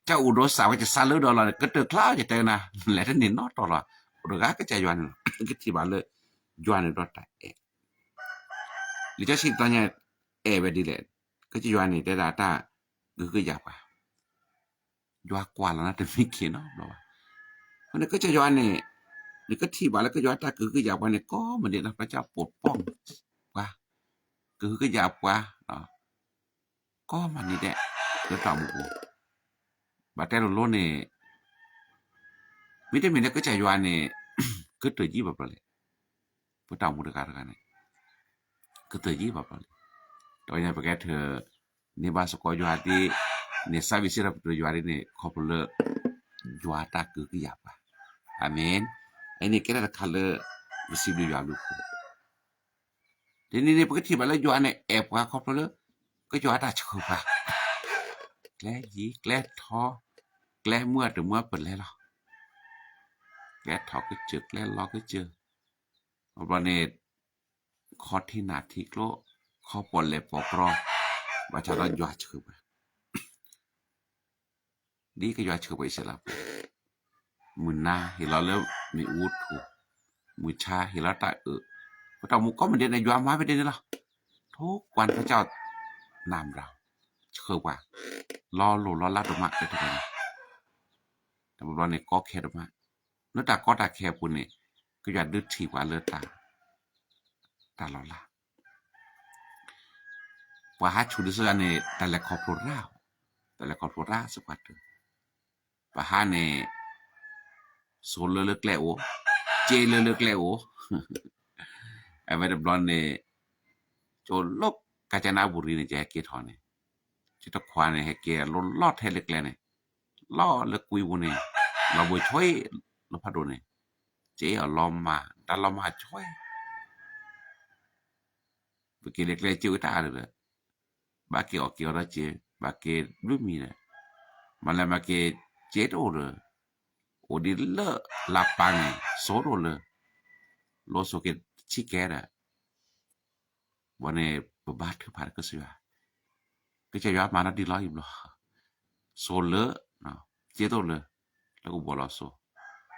ကအိၣ်ဒီးစၢ်ဝဲ ယဆါလၢဒီးလီၤန့ၣ် ကတၢၢ်ချါ ယတဲနၤ, လဲၤတန့ၢ်နီတီၤလီၤ, အိၣ်တဂၤကစၢ်ယွၤန့ၣ်လီၤ, ကထံၣ်ဘၣ်လၢ, ယွၤန့ၣ်ဒီးတၢ်အဲၣ်, လံာ်စီဆှံတခီညါ, အဲၣ်ဝဲဒ်လဲၣ်, ကစၢ်ယွၤန့ၣ် တဲဒၣ်တၢ်, ကဟုကယာ်ပှၤ ယွၤကွၢ်လီၤနၤတမံၤက့ၤနီတဘျီဘၣ်. အဃိန့ၣ် ကစၢ်ယွၤန့ၣ်, နကထံၣ်ဘၣ်လၢကစၢ်ယွၤတၢ်ကဟုကယာ်ပှၤန့ၣ် ကိးမုၢ်နံၤဒဲး ပှၤကပီၢ်ပှၤ, ကဟုကယာ်ပှၤ, ကိးမုၢ်နံၤဒဲး, လၢတၢ်အိၣ်မူပူၤ, ဘၣ်တဲလိၤလိၤန့ၣ်, မ့တမ့ၢ်လၢကစၢ်ယွၤန့ၣ်, ကတၢၢ်ယံၤဘၣ်ဘျီလဲၣ် ပတၢ်အိၣ်မူတဂၤတဂၤန့ၣ်, ကတၢၢ်ယံၤဘၣ်ဘျီလဲၣ်, တနံၤပကဲထၢၣ်, န့ၢ်ဘၣ်စ့ၢ်ကီးယွၤဒ်, န့ၣ်စၢ်ဘံစ့ၢ်ထီၣ်ပတြၢၤယွၤဒ်န့ၣ် ခီဖျိလၢ, ယွၤတၢ်ကဟုကယာ်ပှၤ, အၤမ့ၣ်, အန့ၣ်ကဲတၢ်တခါလၢ, ပစံးဘျုးယွၤဘျုးဖှိၣ် တနံၤန့ၣ် ပကထံၣ်ဘၣ်လၢယွၤန့ၣ် အဲၣ်ပှၤခီဖျိလၢ, ကစၢ်ယွၤတၢ်ဆှၢပှၤ, ကျဲယံၤကျဲထီ, ကျဲမုၢ်အတမုၢ်ပလဲလီၤ, ကျဲထီကစၢၢ် ကျဲလီကစၢၢ်, အဘျီန့ၣ်, ခီထံနၢ်ထံကျိ, ခီပီၣ်လဲၣ်ပီၣ်ကြီ, ဘၣ်ဆၣ်ဒီးယွၤဆှၢပှၤ ဒ်ကယွၤဆှၢပှၤအံၣ်စရ့လးဖိ, မုၢ်နၤဟ့ၣ်လီၤလၢမ့ၣ်အူထူၣ်, မုၢ်ဆါဟ့ၣ်လီၤတၢ်အၢၣ်, ပတၢ်အိၣ်မူကိးမုၢ်နံၤဒဲးန့ၣ် ယွၤမၤဖဲဒ်န့ၣ်လီၤ, ထိၣ်ကွၢ်နကစၢ်, နၢ်မတၤ, ဆှၢပှၤ, လီၤလိၢ်လီၤလးဒိၣ်မး လၢတဂၤန့ၣ်, တဘျီဘျီန့ၣ် ကီခဲဒိၣ်မး, လၢတၢ်ကီတၢ်ခဲအပူၤန့ၣ်, ကယွၤဒုးထံၣ်ပှၤလၢတၢ်, တၢ်လီၤလး ပှၤဟးဆူၣ်ဒုးစ့ၢ်ကီးန့ၣ် တၢ်လဲၤခီဖျိရၣ်, တၢ်လဲၤခီဖျိရၣ်စ့ၢ်ကီးတၢၢ်, ပှၤဟးန့ၣ်, စိလၢလၢကျဲအိၣ်, စ့လၢလၢကျဲအိၣ်, အဝဲတဘျီန့ၣ်, ကၠိလီၢ်ကၠနဘူရံန့ၣ် ကဟဲက့ၤထီၣ်န့ၣ်, ကၠိတခွါန့ၣ် ဟဲက့ၤလီၤလီၤထဲလၢကျဲန့ၣ်, လီၤလၢကွံပူၤန့ၣ်, လီၤဘှံးဆွဲ, လီၤဖးဒိၣ်န့ၣ်, စ့အီၤလီၤမၢ် တၢ်လီၤမၢ်ဆွဲ ပက့ၤလၢကျဲစ့အိၣ်တၢ်အါဒီး, ဘၣ်က့ၤအီၣ်က့ၤအီၤဒီးစ့, ဘၣ်က့ၤဘျုးမံၤဒီး, မၤလဲၤမၤက့ၤစ့တအိၣ်ဒီး, အိၣ်ဒ်လၢလၢပၢ်န့ၣ် စိတအိၣ်လၢ, လိၤစိက့ၤတဆံကဲဒီး, ဘၣ်န့ၣ် ပဘါထုကဖၣ်ဒီးကစၢ်ယွၤ, ကစၢ်ယွၤမၤနီၢ်ဒံးလီၤအံၤဘျီ စိလၢ, စ့တအိၣ်လၢ, လၢကဘီလီၤစိ,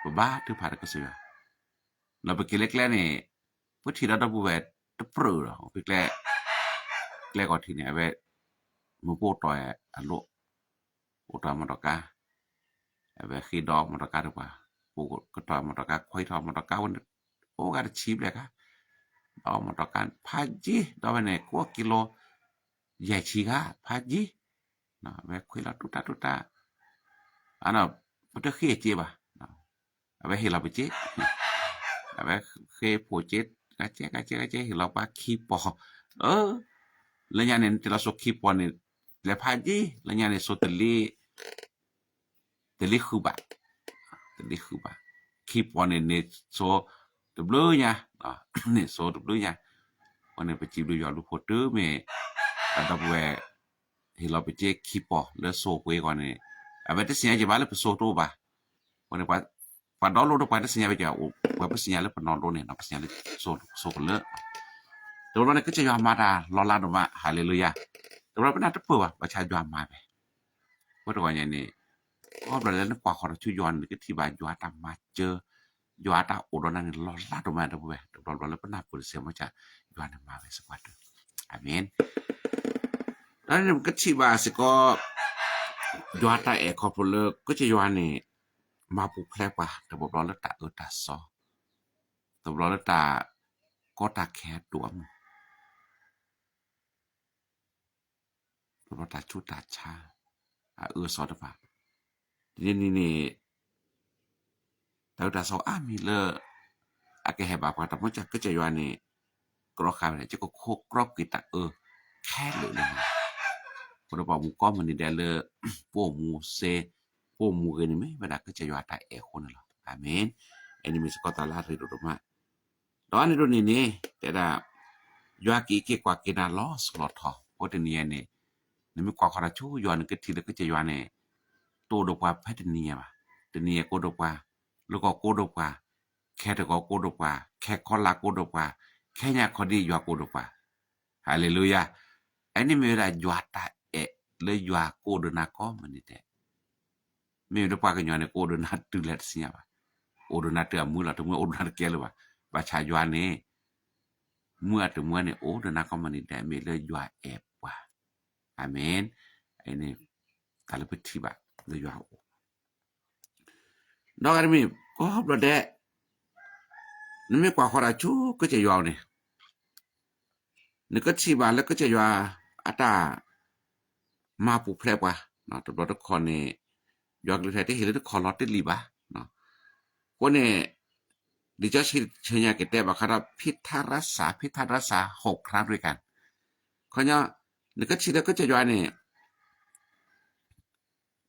ပဘါထုကဖၣ်ဒီးကစၢ်ယွၤ, ဒီးပက့ၤလၢကျဲန့ၣ်, ပထံၣ်ဒီးဒီပုၢ်ဝဲၢ်တပြၢၢ်ဒီး ဖဲကျဲ, ကျဲကီၢ်ထံးန့ၣ် အဝဲ, မုၢ်ပအိၣ်တီၢ်အလိၣ်, အိၣ်တီၢ်မီတီကါ, အဝဲဃ့ဒီးမီတီကါတပှၤ, ကတီၢ်မီတီကါ ခွဲးထီၣ်မီတီကါဝဲန့ၣ်, အိၣ်ဂၤတဆံဘျဲၣ်ခါ, ဒီးမီတီကါဖးယံၤ ဒီးဝဲန့ၣ် ကိးကံလိ ယဲၢ်ဆံခါ ဖးယံၤ, အဝဲခွဲးလီၤတူၢ်တၢ်တူၢ်တၢ်, အနီၢ်, ပတဃ့အစ့ဘၣ်, အဝဲဟ့ၣ်လီၤပစ့, အဝဲဃ့ဖိးစ့, ကကဲကကဲကကဲ ဟ့ၣ်လီၤပှၤခံပီၤ, လၢညါန့ၣ် နတ့လီၤစိခံပီၤန့ၣ်, လဲၤဖးယံၤ လၢညါန့ၣ် စိတလ့ တလ့ဃုဘၣ်, တလ့ဃုဘၣ်, ခံပီၤန့ၣ် န့ၢ်စိတဘျုးညါ, န့ၢ်စိတဘျုးညါ, အဃိန့ၣ် ပစံးဘျုးယွၤဘျုးဖှိၣ်တုၤမ့ၢ် ဒီပုၢ်ဝဲၢ် ဟ့ၣ်လီၤပစ့ခံပီၤလၢစိပှ့ၤအဂီၢ်န့ၣ်, အဝဲတသ့ၣ်ညါက့ၤဘၣ်လၢပစိတအိၣ်ဘၣ်, အဃိန့ၣ် ပှၤဒီလိၣ်ဒီးပှၤတသ့ၣ်ညါဝဲက့ၤ, ပှၤပသ့ၣ်ညါလၢပနီၢ်လိန့ၣ် ပသ့ၣ်ညါလၢစိကလၢာ်, တဘျီန့ၣ် ကစၢ်ယွၤမၤတၢ်လီၤလးဒိၣ်မး, ဟၤလ့လူယၤ, တဘျီပနၢ်တပၢၢ်ဘၣ် ဘၣ်ဆၣ်ယွၤမၤဝဲ အဃိတဂီၢ်ညါန့ၣ်, ခီဖျိလၢနကွၢ်ဃီၤဒီးဆူယွၤန့ၣ် နကထံၣ်ဘၣ်ယွၤတၢ်မၤစၢၤ, ယွၤအတၢ်အိၣ်ဒီးနၤန့ၣ် လီၤလးဒိၣ်မး ဒီပုၢ်ဝဲၢ်, တဘျီဘျီလၢပနၢ်ပၢၢ်တစဲးမ့ၢ်က ယွၤန့ၣ်မၤဝဲစ့ၢ်ကီးတၢ်, အၤမ့ၣ်. ဒီးန့ၣ်ပကထံၣ်ဘၣ်စ့ၢ်ကီး ယွၤတၢ်အဲၣ်ခီဖျိလၢ ကစၢ်ယွၤန့ၣ် မၤပူၤဖျဲးပှၤ တဘျီဘျီလၢတၢ်အၢတၢ်သီ, တဘျီလၢတၢ်ကီတၢ်ခဲအဒိၣ်အမုၢ် တဘျီတၢ်ဆူးတၢ်ဆါ အအၢအသီတဖၣ်, ဒ်န့ၣ်န့ၣ် တၢ်အၢတၢ်သီအါမံၤလၢ အကဟဲဘၣ်ပှၤတၢ်မ့ၢ်က ကစၢ်ယွၤန့ၣ် ကြီဃာ်ဝဲဒၣ် ကကခိးကြီကွံာ်တၢ်အၢခဲလၢာ်လၢ အဃိဒီးပှၤမူကီမုၢ်နံၤဒဲးလၢ ပအိၣ်မူစ့ ပအိၣ်မူဂ့ၤန့ၣ် မ့ၢ်ဝဲဒၣ်ကစၢ်ယွၤတၢ်အဲၣ်အဃိန့ၣ်လီၤ. အၤမ့ၣ်. အန့ၣ်မ့ၢ်စ့ၢ်ကီးတၢ်လၢအရ့ဒိၣ်ဒိၣ်မး, ဒီးအန့ၣ်ဒိၣ်န့ၣ်န့ၣ် တဲဒၣ် ယွၤကအံးက့ၤကွၢ်က့ၤနၤလီၤစိၤလီၤထီ, အဃိတနံၤအံၤန့ၣ် နမ့ၢ်ကွၢ်ဃီၤတၢ်ဆူယွၤ နကထံၣ်လၢကစၢ်ယွၤန့ၣ် တအိၣ်ဒီးပှၤဖဲတနံၤအံၤဘၣ်, တနံၤအံၤကိးဒီးပှၤ, လၢကီၢ်ကိးဒီးပှၤ, ခဲတဂီၤကိးဒီးပှၤ, ခဲညါခီဒံး ယွၤကိးဒီးပှၤ, ဟၤလ့လူယၤ. အန့ၣ်မ့ၢ်ဝဲဒၣ်ယွၤတၢ်အဲၣ်လၢယွၤကအိၣ်ဒီးနၤကိးမုၢ်နံၤဒဲး မ့ၢ်ဝဲလၢပှၤကညီန့ၣ် ကအိၣ်ဒီးနၤတုၤလဲၣ်တသ့ၣ်ညါဘၣ်, အိၣ်ဒီးနၤတုၤအမုၢ်လီၤ, တမုၢ်အိၣ်ဒီးနၤတကဲလၢၤဘၣ်, ဘၣ်ဆၣ်ယွၤန့ၣ် မုၢ်အတမုၢ်န့ၣ် အိၣ်ဒီးနၤကိးမုၢ်နံၤဒဲး မ့ၢ်လၢယွၤအဲၣ်ပှၤ, အၤမ့ၣ်. အန့ၣ် တၢ်လၢပထံၣ်ဘၣ်လၢယွၤအအိၣ် ဒီးဂၤတမံၤ ကိးဘျီဒဲး နမ့ၢ်ကွၢ်ဃီၤတၢ်ဆူကစၢ်ယွၤအအိၣ်န့ၣ် နကထံၣ်ဘၣ်လၢကစၢ်ယွၤအတၢ်မၤပူၤဖျဲးပှၤ, တဘျီတခီၣ်န့ၣ် ယွၤကလုၢ်ကထါတဟ့ၣ်လၢတခီၣ်လီၤတလံၤဘၣ်. အဃိန့ၣ် လံာ်စီဆှံဆၢညါကတဲဘၣ်ဃးဒီး ဖ့ထါရၢစး, ဖ့ထါရၢစး ဟိးခရါရ့ၣ်ကၣ်, ခီညီ နကထံၣ်လၢကစၢ်ယွၤန့ၣ်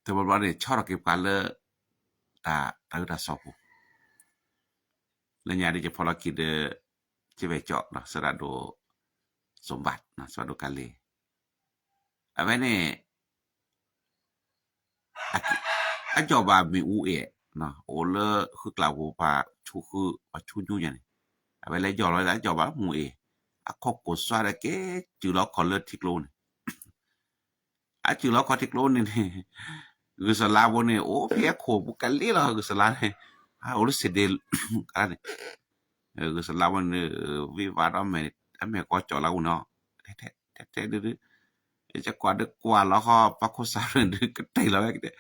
တဘျီဘျီန့ၣ် ဆီထီၣ်က့ၤပှၤလၢ တၢ်အၢတၢ်သီပူၤ, လၢညါဒ်ယဖီလီၤက့ၤဒီး ကဝဲၢ်ကၠီၣ် စရးဒိၣ် စီၤဘၣ် စီၤဘၣ်ဒိၣ်ကၤလ့ၤ, အဝဲန့ၣ် အကၠီၣ်ဘၣ်မ့ၣ်အူအ့ၣ်, အိၣ်လၢဃုကျးပူၤ ပှၤဆူဃု ပှၤဆူညူညါန့ၣ်, အဝဲလဲၤယီၣ်လီၤ အကၠီၣ်ဘၣ်မ့ၣ်အူအ့ၣ်, အခီၣ်ကိၢ်စွါဒီးက့ၤစုၣ်လီၤခီၣ်လၢထံကျိန့ၣ် အစုၣ်လီၤခီၣ်ထံကျိန့ၣ်န့ၣ်, ဂုၢ်စလါဖိန့ၣ် အိၣ်ဖဲအခိၣ်ပူၤကလ့လီၤ ဂုၢ်စလါန့ၣ်, အိၣ်လၢစ့ဒ့းန့ၣ်, ဂုၢ်စလါဖိန့ၣ် ဝံၤဘၣ်ဒီးမဲာ် အမဲာ်ကီၢ်ကၠီၣ်လၢအူနီၤ, ထဲထဲဒုဒု, ယကွၢ်ဒုးကွၢ်လီၤဃီ ပှၤခိၣ်စးရ့ၣ်ဒုးကတဲာ်လီၤဝဲ,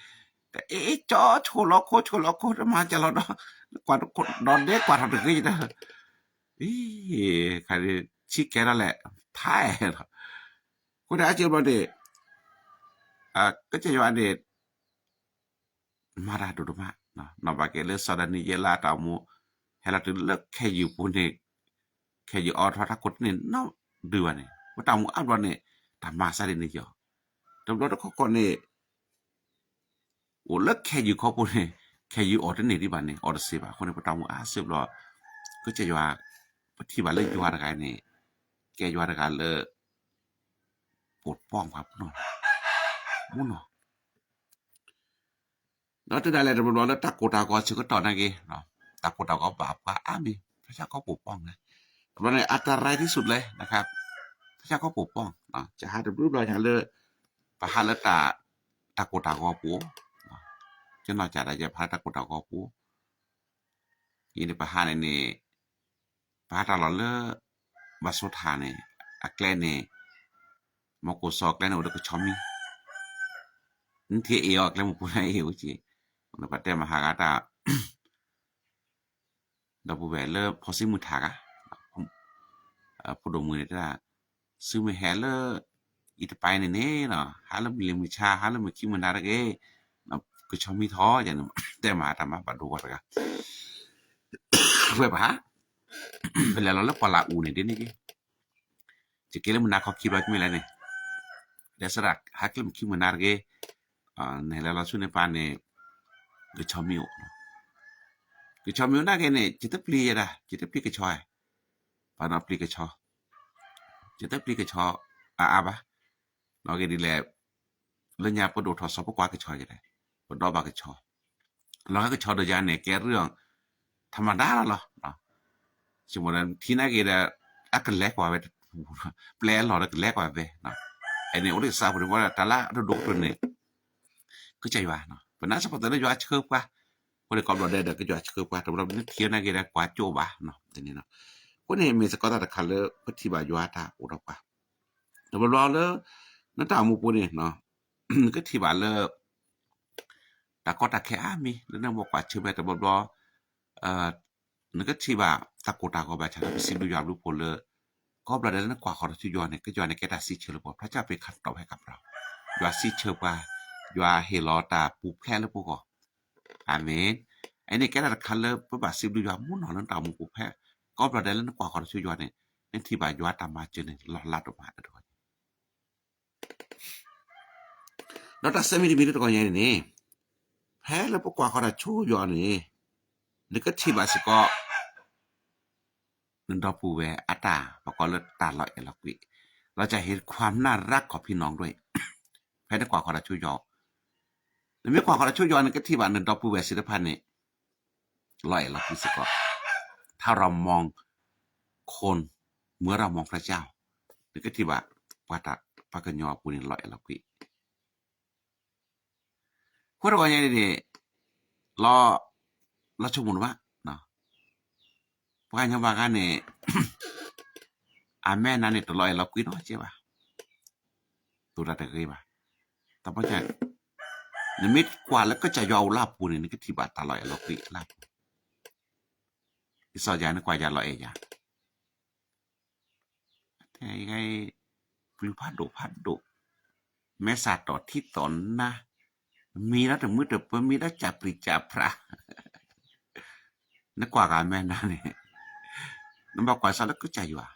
တအဲၣ်ကၠီၣ် ဆိၣ်လီၤခိၣ် ဆိၣ်လီၤခိၣ် တမၤကၠီၣ်လီၤဒီး, ကွၢ်ဒီးဒဲကွၢ်ထီၣ်တဂ့ၤဒီး, အံၤ, ခါဒုး ဆံးကဲထီၣ်လဲၣ်, ဖးအဲၣ်လီၤ, အဃိန့ၣ် အစ့ဘျီန့ၣ် ကစၢ်ယွၤန့ၣ် မၤတၢ်ဒိၣ်ဒိၣ်မး, နီၢ်ဘၣ်က့ၤလၢစီၤဒၤနံးယ့လးအတၢ်အိၣ်မူ, ဟဲလီၤတုၤလၢခဲယုၢ်ပူၤန့ၣ်, ခဲယုၢ်အီထီၣ်တၢ်ခိၣ်တန့ၢ်နီတဒုဘၣ်န့ၣ်, ပတၢ်အိၣ်မူအါဘျီန့ၣ် တၢ်မၤစၢ်ဒ်န့ၣ်ယီၤ, တဘျီတခီၣ်ခီၣ်န့ၣ် အိၣ်လၢခဲယုၢ်ခီပူၤန့ၣ်, ခဲယုၢ်အီတန့ၢ်ဒံးဘၣ်န့ၣ် အီတစ့ဘၣ်. အဃိန့ၣ် ပတၢ်အိၣ်မူအါစ့ဘျီ, ကစၢ်ယွၤ, ပထံၣ်ဘၣ်လၢယွၤတဂၤန့ၣ်, ကဲယွၤတဂၤလၢ ပိာ်ပီၢ်ပှၤပနီၣ်, မနီၤ ဒီးတဒၣ်လဲာ်တဘျီဘျီလၢတၢ်ကိၢ်တၢ်ဂီၤဆၢကတီၢ်နာ်က့, တၢ်ကိၢ်တၢ်ဂီၤဘၣ်ပှၤအါမံၤ, ဖဲဆၢကီၢ်ပိာ်ပီၢ်န့ၣ်, တဘျီန့ၣ် အတရၤဒ်ဆူၣ်လဲၣ်, ဖဲဆၢကီၢ်ပိာ်ပီၢ်, ကဟးတဘျုးဘျီညါလၢ, ပဟးလၢ, တၢ်ကိၢ်တၢ်ဂီၤပူၤ, ကနီၢ်ကၢ်ဒၣ်ယဲ ပဟးလၢတၢ်ကိၢ်တၢ်ဂီၤပူၤ, အံၤန့ၣ်ပဟးန့ၣ်န့ၣ်, ပဟးတၢ်လီၢ်လၢ, ဘၣ်ဆိထၣ်န့ၣ်, အကျဲန့ၣ်, မီၢ်ကိၢ်စီၤအကျဲန့ၣ်အိၣ်ဒီးကဆီမံ, နထံၣ်အ့ၣ်အီၤအကျဲမုၢ်ပူၤန့ၣ်အ့ၣ်အိၣ်က့ၤ, ပတဲမဟါဂၤတၢ် ဒီပုၢ်ဝဲၢ်လၢဖီစံမုၢ်ထၣ်ဂၤ, ဖိဒိၣ်မုၣ်န့ၣ်တဲဒၣ်, သုမ့ၢ်ဟဲလၢ, အံၤတပၤန့ၣ်န့ၣ်, ဟးလၢမုၢ်လံၤမုၢ်ဆါ ဟးလၢမုၢ်ခံမုၢ်နၤတဂ့ၤ, ကဆီမံထီၣ်န့ၣ်, တဲမၤတၢ်မၤဘၣ်ဒိဝဲတဂၤ, ဝဲဘၣ်, ပလဲၤလီၤလၢပှၢ်လၢအူန့ၣ်ဒ်န့ၣ်က့, ယက့ၤလၢမုၢ်နၤခီခံဘျီကမ့ၢ်လဲၣ်န့ၣ်, ဒီးစရၣ်ဟးကျဲမုၢ်ခံမုၢ်နၤတဂ့ၤ, နဟဲလၢလီၤဆူန့ၣ်ပၢ်န့ၣ်, ကဆီမ့ၢ်အိၣ်, ကဆီမ့ၢ်အိၣ်နာ်က့န့ၣ် ယတပျံၤယဲဒၣ်, ယတပျံၤကဆီ, ပှၤနီၣ်ပျံၤကဆီ, ယတပျံၤကဆီ, အါအါဘၣ်, နီၣ်က့ဒ်လဲၣ်, လၢညါပဒိၣ်ထီၣ်စီၤပကွၢ်ကဆီယဲဒၣ်, ပဒီဘၣ်ကဆီ, လီၤဂာ်ကဆီဒီးယၤန့ၣ် ကဲ เรื่อง ธรรมดาလီၤ, ဆိကမိၣ်ဒီးထံနာ်က့ဒီး, အကလဲၤကွၢ်ဝဲ, ပျဲအလီၢ်ဒီးကလဲၤကွၢ်ဝဲ, အဲန့ၣ်အိၣ်လၢကစၢ်ပူၤန့ၣ် ဘၣ်ဒီးတၢ်လၢအဒိၣ်ဒိၣ်ကတၢၢ်န့ၣ်, ကစၢ်ယွၤ, ပနာ်စ့ၢ်ကီးလၢယွၤဆှၢပှၤ, အဃိန့ၣ် ကိးဘျီဒဲးဒီး ကစၢ်ယွၤဆှၢပှၤ တဘျီနထံၣ်နာ်က့ဒီး ကွၢ်ကၠိဘၣ်, အဃိန့ၣ် မ့ၢ်စ့ၢ်ကီးတၢ်တခါလၢပထံၣ်ဘၣ်ယွၤတၢ်အိၣ်ဒီးပှၤ, တဘျီဘျီလၢ, နတၢ်အိၣ်မူပူၤန့ၣ်, နကထံၣ်ဘၣ်လၢ တၢ်ကီတၢ်ခဲအါမံၤ လၢနမ့ၢ်ကွၢ်ဆၢၣ်မဲာ်တဘျီဘျီ, နကထံၣ်ဘၣ်တၢ်ကိၢ်တၢ်ဂီၤဘၣ်ဆၣ်ဒီး ပစံးဘျုးယွၤဘျုးဖှိၣ်လၢ, ကိးဘျီဒဲးလၢနကွၢ်ဃီၤဒီးဆူယွၤန့ၣ် ကစၢ်ယွၤန့ၣ်ကဲတၢ်စံးဆၢလၢပှၤ ဖျါကၢ်ပ့ၤခးတီၣ်ဖဲကပၤ, ယွၤစံးဆၢပှၤ, ယွၤဟ့ၣ်လီၤတၢ်ပူၤဖျဲးလၢပဂီၢ်, အၤမ့ၣ်, အန့ၣ်ကဲတၢ်တခါလၢပဘၣ်စံးဘျုးယွၤမူနီၢ်လၢနတၢ်အိၣ်မူပူၤဖဲ, ကိးဘျီဒဲးလၢနကွၢ်ဃီၤဒီးဆူယွၤန့ၣ်, နထံၣ်ဘၣ်ယွၤတၢ်မၤစၢၤန့ၣ် လီၤလးဒိၣ်မးတဂီၢ် ဒီးတၢ်ဆၢမံၤတမံၤလၢတဂီၢ်ညါန့ၣ်န့ၣ်, ဖဲလၢပကွၢ်ဃီၤတၢ်ဆူယွၤန့ၣ်, နကထံၣ်ဘၣ်စ့ၢ်ကီး နဒီပုၢ်ဝဲၢ်အတၢ် ပကိးလၢတၢ်လီၤအဲၣ်လီၤကွံ, လီၤစၢ်ဟ့ၣ်ခွါနၢ်ရၢ်ခီၣ်ဖံးနီၣ်ဒွဲၣ်, ဖဲနကွၢ်ဃီၤတၢ်ဆူယွၤ, နမ့ၢ်ကွၢ်ဃီၤတၢ်ဆူယွၤ နကထံၣ်ဘၣ်နဒီပုၢ်ဝဲၢ်သ့ၣ်တဖၣ်န့ၣ် လီၤအဲၣ်လီၤကွံစ့ၢ်ကီး, ထါရီမီ ခိၣ်မၢရီမီ ဖျါကၠီ, နကထံၣ်ဘၣ်, ပှၤတၢ်ပှၤကညီအပူၤန့ၣ် လီၤအဲၣ်လီၤကွံ, ဃိတဂီၢ်ညါန့ၣ်န့ၣ်, လီၤ, လီၤဆိကမိၣ်တဘၣ်, ပှၤကညီဘၣ်ဂၤန့ၣ်, အမဲာ်နၤန့ၣ် တလီၤအဲၣ်လီၤကွံနီတစဲးဘၣ်, တိၢ်တၢ်တဂ့ၤဘၣ်, တဘျီညါ, နမ့ၢ်ကွၢ်လၢကစၢ်ယွၤအိၣ်လၢအပူၤန့ၣ် နကထံၣ်ဘၣ်တၢ်လီၤအဲၣ်လီၤကွံလၢအပူၤ, ကစီၣ်ယၤနကွၢ်ယၤလီၤအဲၣ်ယၤ တဲ, ပျုၤဖးဒိၣ်ဖးဒိၣ်, မဲစးတီၢ်ထံတီၢ်နါ, မံၤဒီးတမုာ်တပၢၤ မံၤဒီးကၢ်ပျံၤကၢ်ဖြး, နကွၢ်ဂၤမဲာ်နၤန့ၣ်, နဘၣ်ကွၢ်စ့ၢ်လၢကစၢ်ယွၤ,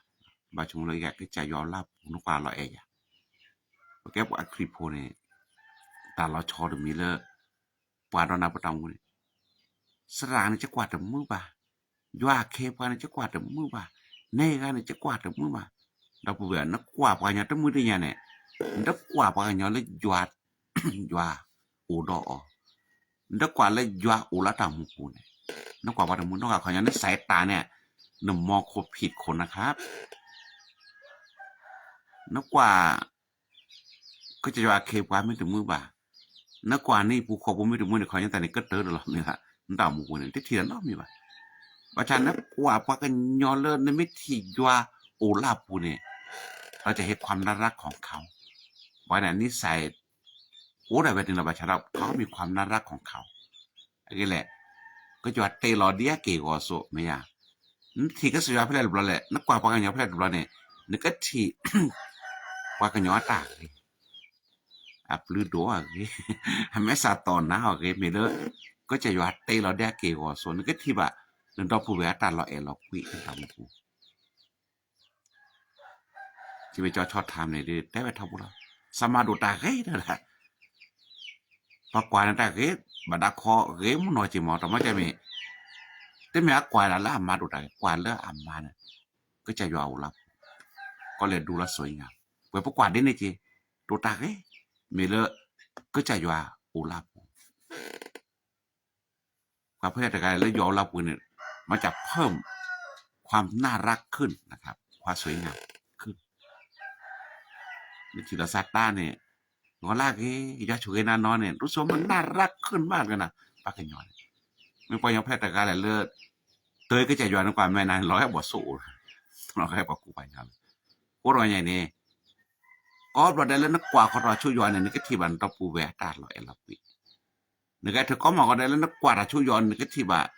ဘၣ်ဆိကမိၣ်လၢကစၢ်ယွၤလၢအပူၤ နကွၢ်လီၤအဲၣ်ယၤ, ပကဲပှၤခရံာ်ဖိန့ၣ်, တၢ်လီၤဆီတမံၤလၢ, ပှၤဒီးနၤပတၢ်မူန့ၣ် စရၣ်န့ၣ် ကကွၢ်တမုာ်ဘၣ်, ယွၤအခ့အပှၤန့ၣ် ကကွၢ်တမုာ်ဘၣ်, နဲဂၤန့ၣ် ကကွၢ်တမုာ်ဘၣ်, ဒီပုၢ်ဝဲၢ် နကွၢ်ပှၤကညီတမုာ်တညါန့ၣ်, နတကွၢ်ပှၤကညီလၢယွၤ, ယွၤအိၣ်ဒီးအီၤ, နတကွၢ်လၢယွၤအိၣ်လၢတၢ်မူပူၤန့ၣ်, နကွၢ်ပှၤတမုာ်နီတဂၤခီညီ နစဲးတၢ်န့ၣ်, နမီၤခိၣ်ဖံးခိၣ်နခါ နကွၢ် ကစၢ်ယွၤအခ့အပှၤမ့ၢ်တမုာ်ဘၣ်, နကွၢ်နဟံၣ်ပူၤဃီပူၤမ့ၢ်တမုာ်န့ၣ် ခီညီတၢ်န့ၣ်ကတၢၢ်တလီၤမ့ၢ်ဘၣ်, နတၢ်အိၣ်မူပူၤန့ၣ် တထံၣ်တၢ်နီတမံၤဘၣ်. ဘၣ်ဆၣ်နကွၢ်ပှၤကညီလၢနမ့ၢ်ထံၣ်ယွၤအိၣ်လၢအပူၤန့ၣ်, ဒီးကဟ့ၣ်ခွါနၢ်ရၢ်ခီၣ်ခါ, ပှၤန့ၣ် နံၣ်စဲး အိၣ်ဒၣ်ဝဲန့ၣ်လီၤ ဘၣ်ဆၣ်ဒီး ခီမ့ၢ်ခွါနၢ်ရၢ်ခီၣ်ခါ အဂ့ၢ်လဲၣ်, ကစၢ်ယွၤတ့လီၤဒ်အက့ၢ်အဂီၤအသိး မ့ၢ်ယါ, နထံၣ်ကစၢ်ယွၤဖဲလဲၣ်တဘျီလဲၣ်, နကွၢ်ပှၤကညီဖဲလဲၣ်တဘျီန့ၣ်, နကထံၣ် ပှၤကညီအတၢ်ဂ့ၤ, အပျုၤဒိၣ်အဂ့ၤ, အမဲာ်ဆှးတီၢ်နါအဂ့ၤ မ့ၢ်လၢ ကစၢ်ယွၤတ့လီၤဒ်အက့ၢ်အဂီၤအသိး နကထံၣ်ဘၣ် နဒီပုၢ်ဝဲၢ်အတၢ်လီၤအဲၣ်လီၤကွံ တၢ်မူပူၤ စံးဝဲကၠီဆီထါန့ၣ် တဲဝဲထီဘိလီၤ, စၢ်မၤဒိၣ်တၢ်ဂ့ၤတၢ်, ပှၤကွၢ်န့ၣ်တၢ်ဂ့ၤ, ဘၣ်ဒၣ်ခီဂ့ၤမုၢ်နီၢ်က့ၤမီၤ တမ့ၢ်ကမ့ၢ်, တမ့ၢ်အကွၢ်ဒၣ်လၢအမၤဒိၣ်တၢ်ဂ့ၤ, ကွၢ်လၢအမၤန့ၣ်, ကစၢ်ယွၤအိၣ်လၢအပူၤ, ကီၢ်လဲၤဒူလၢစိၤအံၤညါ, ပှဲၤပကွၢ်ဒ်န့ၣ်က့ၤ, ဒိၣ်တၢ်ဂ့ၤ, မ့ၢ်လၢ ကစၢ်ယွၤအိၣ်လၢအပူၤ ပှၤဖဲလဲၣ်တဂၤလၢယွၤအိၣ်လၢအပူၤန့ၣ်, မ့ၢ်ကၢ်ဖၢၣ် ความน่ารักขึ้นนะครับ ความสวยงามขึ้น, နထံၣ်လီၤစၢ်တၢ်န့ၣ်, ဂီၤလၢဂ့ၤ, ယွၤဆိၣ်ဂ့ၤနၤနီၢ်န့ၣ် รู้สึกว่ามันน่ารักขึ้นมากเลยนะ ပှၤကညီန့ၣ်, မ့ၢ်ပှၤကညီဖဲလဲၣ်တဂၤလဲၣ်လၢ တၢ်ကစၢ်ယွၤန့ၣ်ကွၢ်မဲာ်နၤန့ၣ် လီၤဂာ်ပှၤဆိၣ်အိၣ်, လီၤဂာ်ပှၤကူပှၤညီလီၤ, ဃိဒီးညါန့ၣ် ကိးဘျီဒဲးလၢနကွၢ်ဃီၤတၢ်ဆူယွၤန့ၣ် နကထံၣ်ဘၣ်နဒီပုၢ်ဝဲၢ်အတၢ်လီၤအဲၣ်လီၤကွံ နကထုးကီမီၤဃီၤဒဲးလၢနကွၢ်တၢ်ဆူယွၤန့ၣ် နကထံၣ်ဘၣ်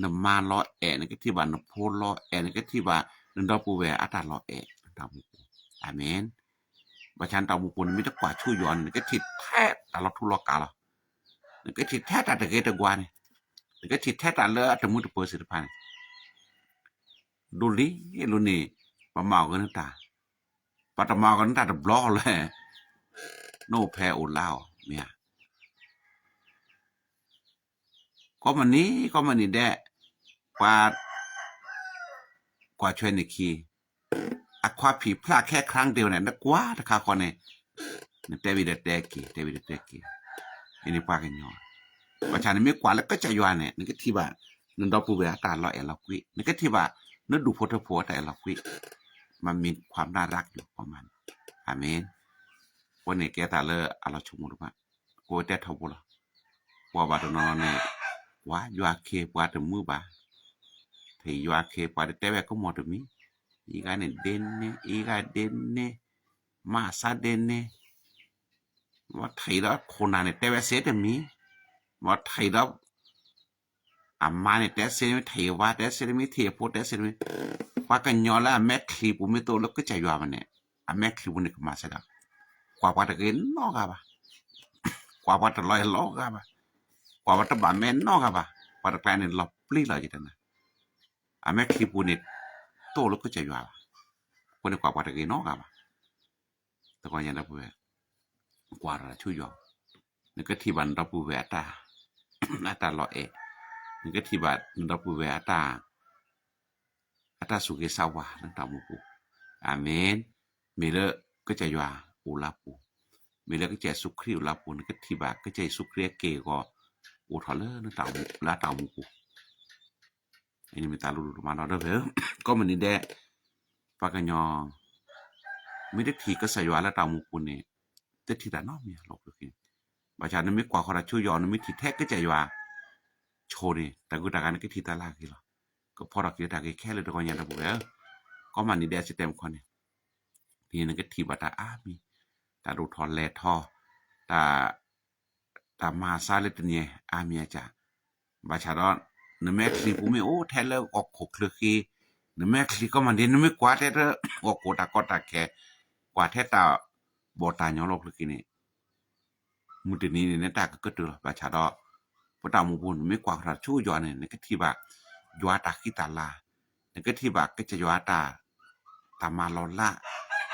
နမါလီၤအဲၣ်, နကထံၣ်ဘၣ်နဖိလီၤအဲၣ်, နကထံၣ်ဘၣ် နဒီပုၢ်ဝဲၢ်အတၢ်လီၤအဲၣ်, တၢ်မူပူၤ, အၤမ့ၣ်, ဘၣ်ဆၣ်နတၢ်မူပူၤန့ၣ် မ့ၢ်တကွၢ်ဆူယွၤန့ၣ် နကထံၣ်ထဲတၢ်လီၤထူလီၤကၢ်လီၤ, နကထံၣ်ထဲတၢ်တဂ့ၤတဝါန့ၣ်, နကထံၣ်ထဲတၢ်လၢအတမုာ်တပၢၤသ့ၣ်တဖၣ်န့ၣ်, ဒိၣ်လံလိၤန့ၣ် ပမၤအီၤကနတၢ်, ပတမၤအီၤကနတၢ်တဘျီလၢ နအိၣ်ဖဲအိၣ်လါအီၤ မ့ၢ်ဧါ. ကိးမုၢ်နံၤ ကိးမုၢ်နံၤဒဲး ပှၤ ကွၢ်ဆွဲန့ၣ်ခံ အခွါဖံးဖျါခဲခရၣ်တ့ၢ်ဝဲန့ၣ် နကွၢ်တခါဃီန့ၣ် နတဲဝံၤဒီးတဲက့ၤ တဲဝံၤဒီးတဲက့ၤ, အန့ၣ်ပှၤကညီ, ဘၣ်ဆၣ်နမ့ၢ်ကွၢ်လၢကစၢ်ယွၤန့ၣ် နကထံၣ်ဘၣ် နဒီပုၢ်ဝဲၢ်အတၢ်လီၤအဲၣ်လီၤကွံ, နကထံၣ်ဘၣ် နဒူၣ်ဖိထၢဖိအတၢ်အဲၣ်လီၤကွံ, မ့မ့ၢ်ခွါမနၢ်ရၣ်က့ၤပှၤမၤန့ၣ်, အၤမ့ၣ်. အဃိန့ၣ်ကဲသးလၢအလီၤဆိကမိၣ်တဘၣ်, အဃိတဲထီဘိလီၤ, ပှၤဘၣ်တနီၤနီၤန့ၣ် ဝါယွၤခ့ပှၤတမုာ်ဘၣ်, ဖဲယွၤခ့ပှၤတတဲဝဲကမီၤတမံၤ, အံၤဂၤန့ၣ်ဒဲန့ၣ် အံၤဂၤဒဲန့ၣ်, မၤစၢ်ဒဲန့ၣ်, မ့ၢ်ထံၣ်ဒီးခိၣ်နၢ်န့ၣ် တဲဝဲစ့တမံၤ, မ့ၢ်ထံၣ်ဒီး အမါန့ၣ် တဲစ့တမံၤ ထံၣ်အဝၤ တဲစ့တမံၤ ထံၣ်အဖိ တဲစ့တမံၤ, ပှၤကညီလၢအမဲာ်ချံပူၤမ့ၢ်တအိၣ်လၢကစၢ်ယွၤဘၣ်န့ၣ် အမဲာ်ချံပူၤန့ၣ်ကမၤစ့ဒီး, ကွၢ်ပှၤတဂ့ၤနီတဂၤဘၣ်, ကွၢ်ပှၤတလီၤအဲၣ်လီၤဂၤဘၣ်, ကွၢ်ပှၤတဘၣ်မဲာ်နီတဂၤဘၣ်, ပှၤတကျါန့ၣ်လီၤပျံၤလီၤယတဲနၤ, အမဲာ်ချံပူၤန့ၣ် တအိၣ်လၢကစၢ်ယွၤဘၣ်, အဃိန့ၣ်ကွၢ်ပှၤတဂ့ၤနီတဂၤဘၣ်. သကိးညါဒီပုၢ်ဝဲၢ်, ကွၢ်တၢ်ဆူယွၤ, နကထံၣ်ဘၣ်နဒီပုၢ်ဝဲၢ်အတၢ်, အတၢ်လီၤအဲၣ်, နကထံၣ်ဘၣ်နဒီပုၢ်ဝဲၢ်အတၢ်, အတၢ်ဆိၣ်ဂ့ၤဆၢဝါလၢနတၢ်အိၣ်မူပူၤ, အၤမ့ၣ်. မ့ၢ်လၢကစၢ်ယွၤအိၣ်လၢအပူၤ, မ့ၢ်လၢကစၢ်ယ့ၣ်ၡူးခရံာ်အိၣ်လၢအပူၤ နကထံၣ်ဘၣ်ကစၢ်ယ့ၣ်ၡူးခရံာ်အက့ၢ်အဂီၤ အိၣ်ထီၣ်လၢနတၢ်အိၣ်မူ လၢအတၢ်အိၣ်မူပူၤ အံၤန့ၣ်မ့ၢ်တၢ်လိၣ်ဒိၣ်မးလီၤ ဒီပုၢ်ဝဲၢ်ဧၢ, ကိးမုၢ်နံၤဒဲး ပှၤကညီ မ့ၢ်တထံၣ်ကစၢ်ယွၤလၢတၢ်အိၣ်မူပူၤန့ၣ် တထံၣ်တၢ်နီတမံၤလီၤ လီၢ်ကျၢၤခံန့ၣ်, ဘၣ်ဆၣ်နမ့ၢ်ကွၢ်ဃီၤတၢ်ဆူယွၤ နမ့ၢ်ထံၣ်ထဲကစၢ်ယွၤဆိၣ်န့ၣ် တၢ်ဂုၤတၢ်ဂၤနကထံၣ်တၢ်လၢအဂ့ၤလီၤ, ကဖီထီၣ်က့ၤတၢ်ဂ့ၤခဲလၢာ် ဒီပုၢ်ဝဲၢ်ဧၢ, ကိးမုၢ်နံၤဒဲး စတံးမုၢ်ခီန့ၣ် ဒ်န့ၣ်နကထံၣ်ဘၣ်တၢ်အါမံၤ, တၢ်ဒိၣ်ထီၣ်လဲၤထီၣ်, တၢ် တၢ်မၤအသးလၢတနံၤအါမံၤအါကၢ်, ဘၣ်ဆၣ်ဒီး နမဲာ်ချံပူၤမ့ၢ်အိၣ်ထဲလၢဟီၣ်ခိၣ်ချၢဃ့, နမဲာ်ချံကိးမုၢ်နံၤဒဲး နမ့ၢ်ကွၢ်ထဲလၢဟီၣ်ခိၣ်တၢ်ကီတၢ်ခဲ, ကွၢ်ထဲတၢ်ဘီၣ်တၢ်ညီ လီၢ်ကျၢၤခံန့ၣ် မုၢ်တနံၤန့ၣ် နတၢ်ကကတၢၢ်လီၤ, ဘၣ်ဆၣ်ဒီး ပတၢ်အိၣ်မူပူၤ နမ့ၢ်ကွၢ်ဃီၤတၢ်ဆူယွၤန့ၣ် နကထံၣ်ဘၣ် ယွၤတၢ်ဃံတၢ်လၤ, နကထံၣ်ဘၣ်ကစၢ်ယွၤတၢ် တၢ်မၤလီၤလး,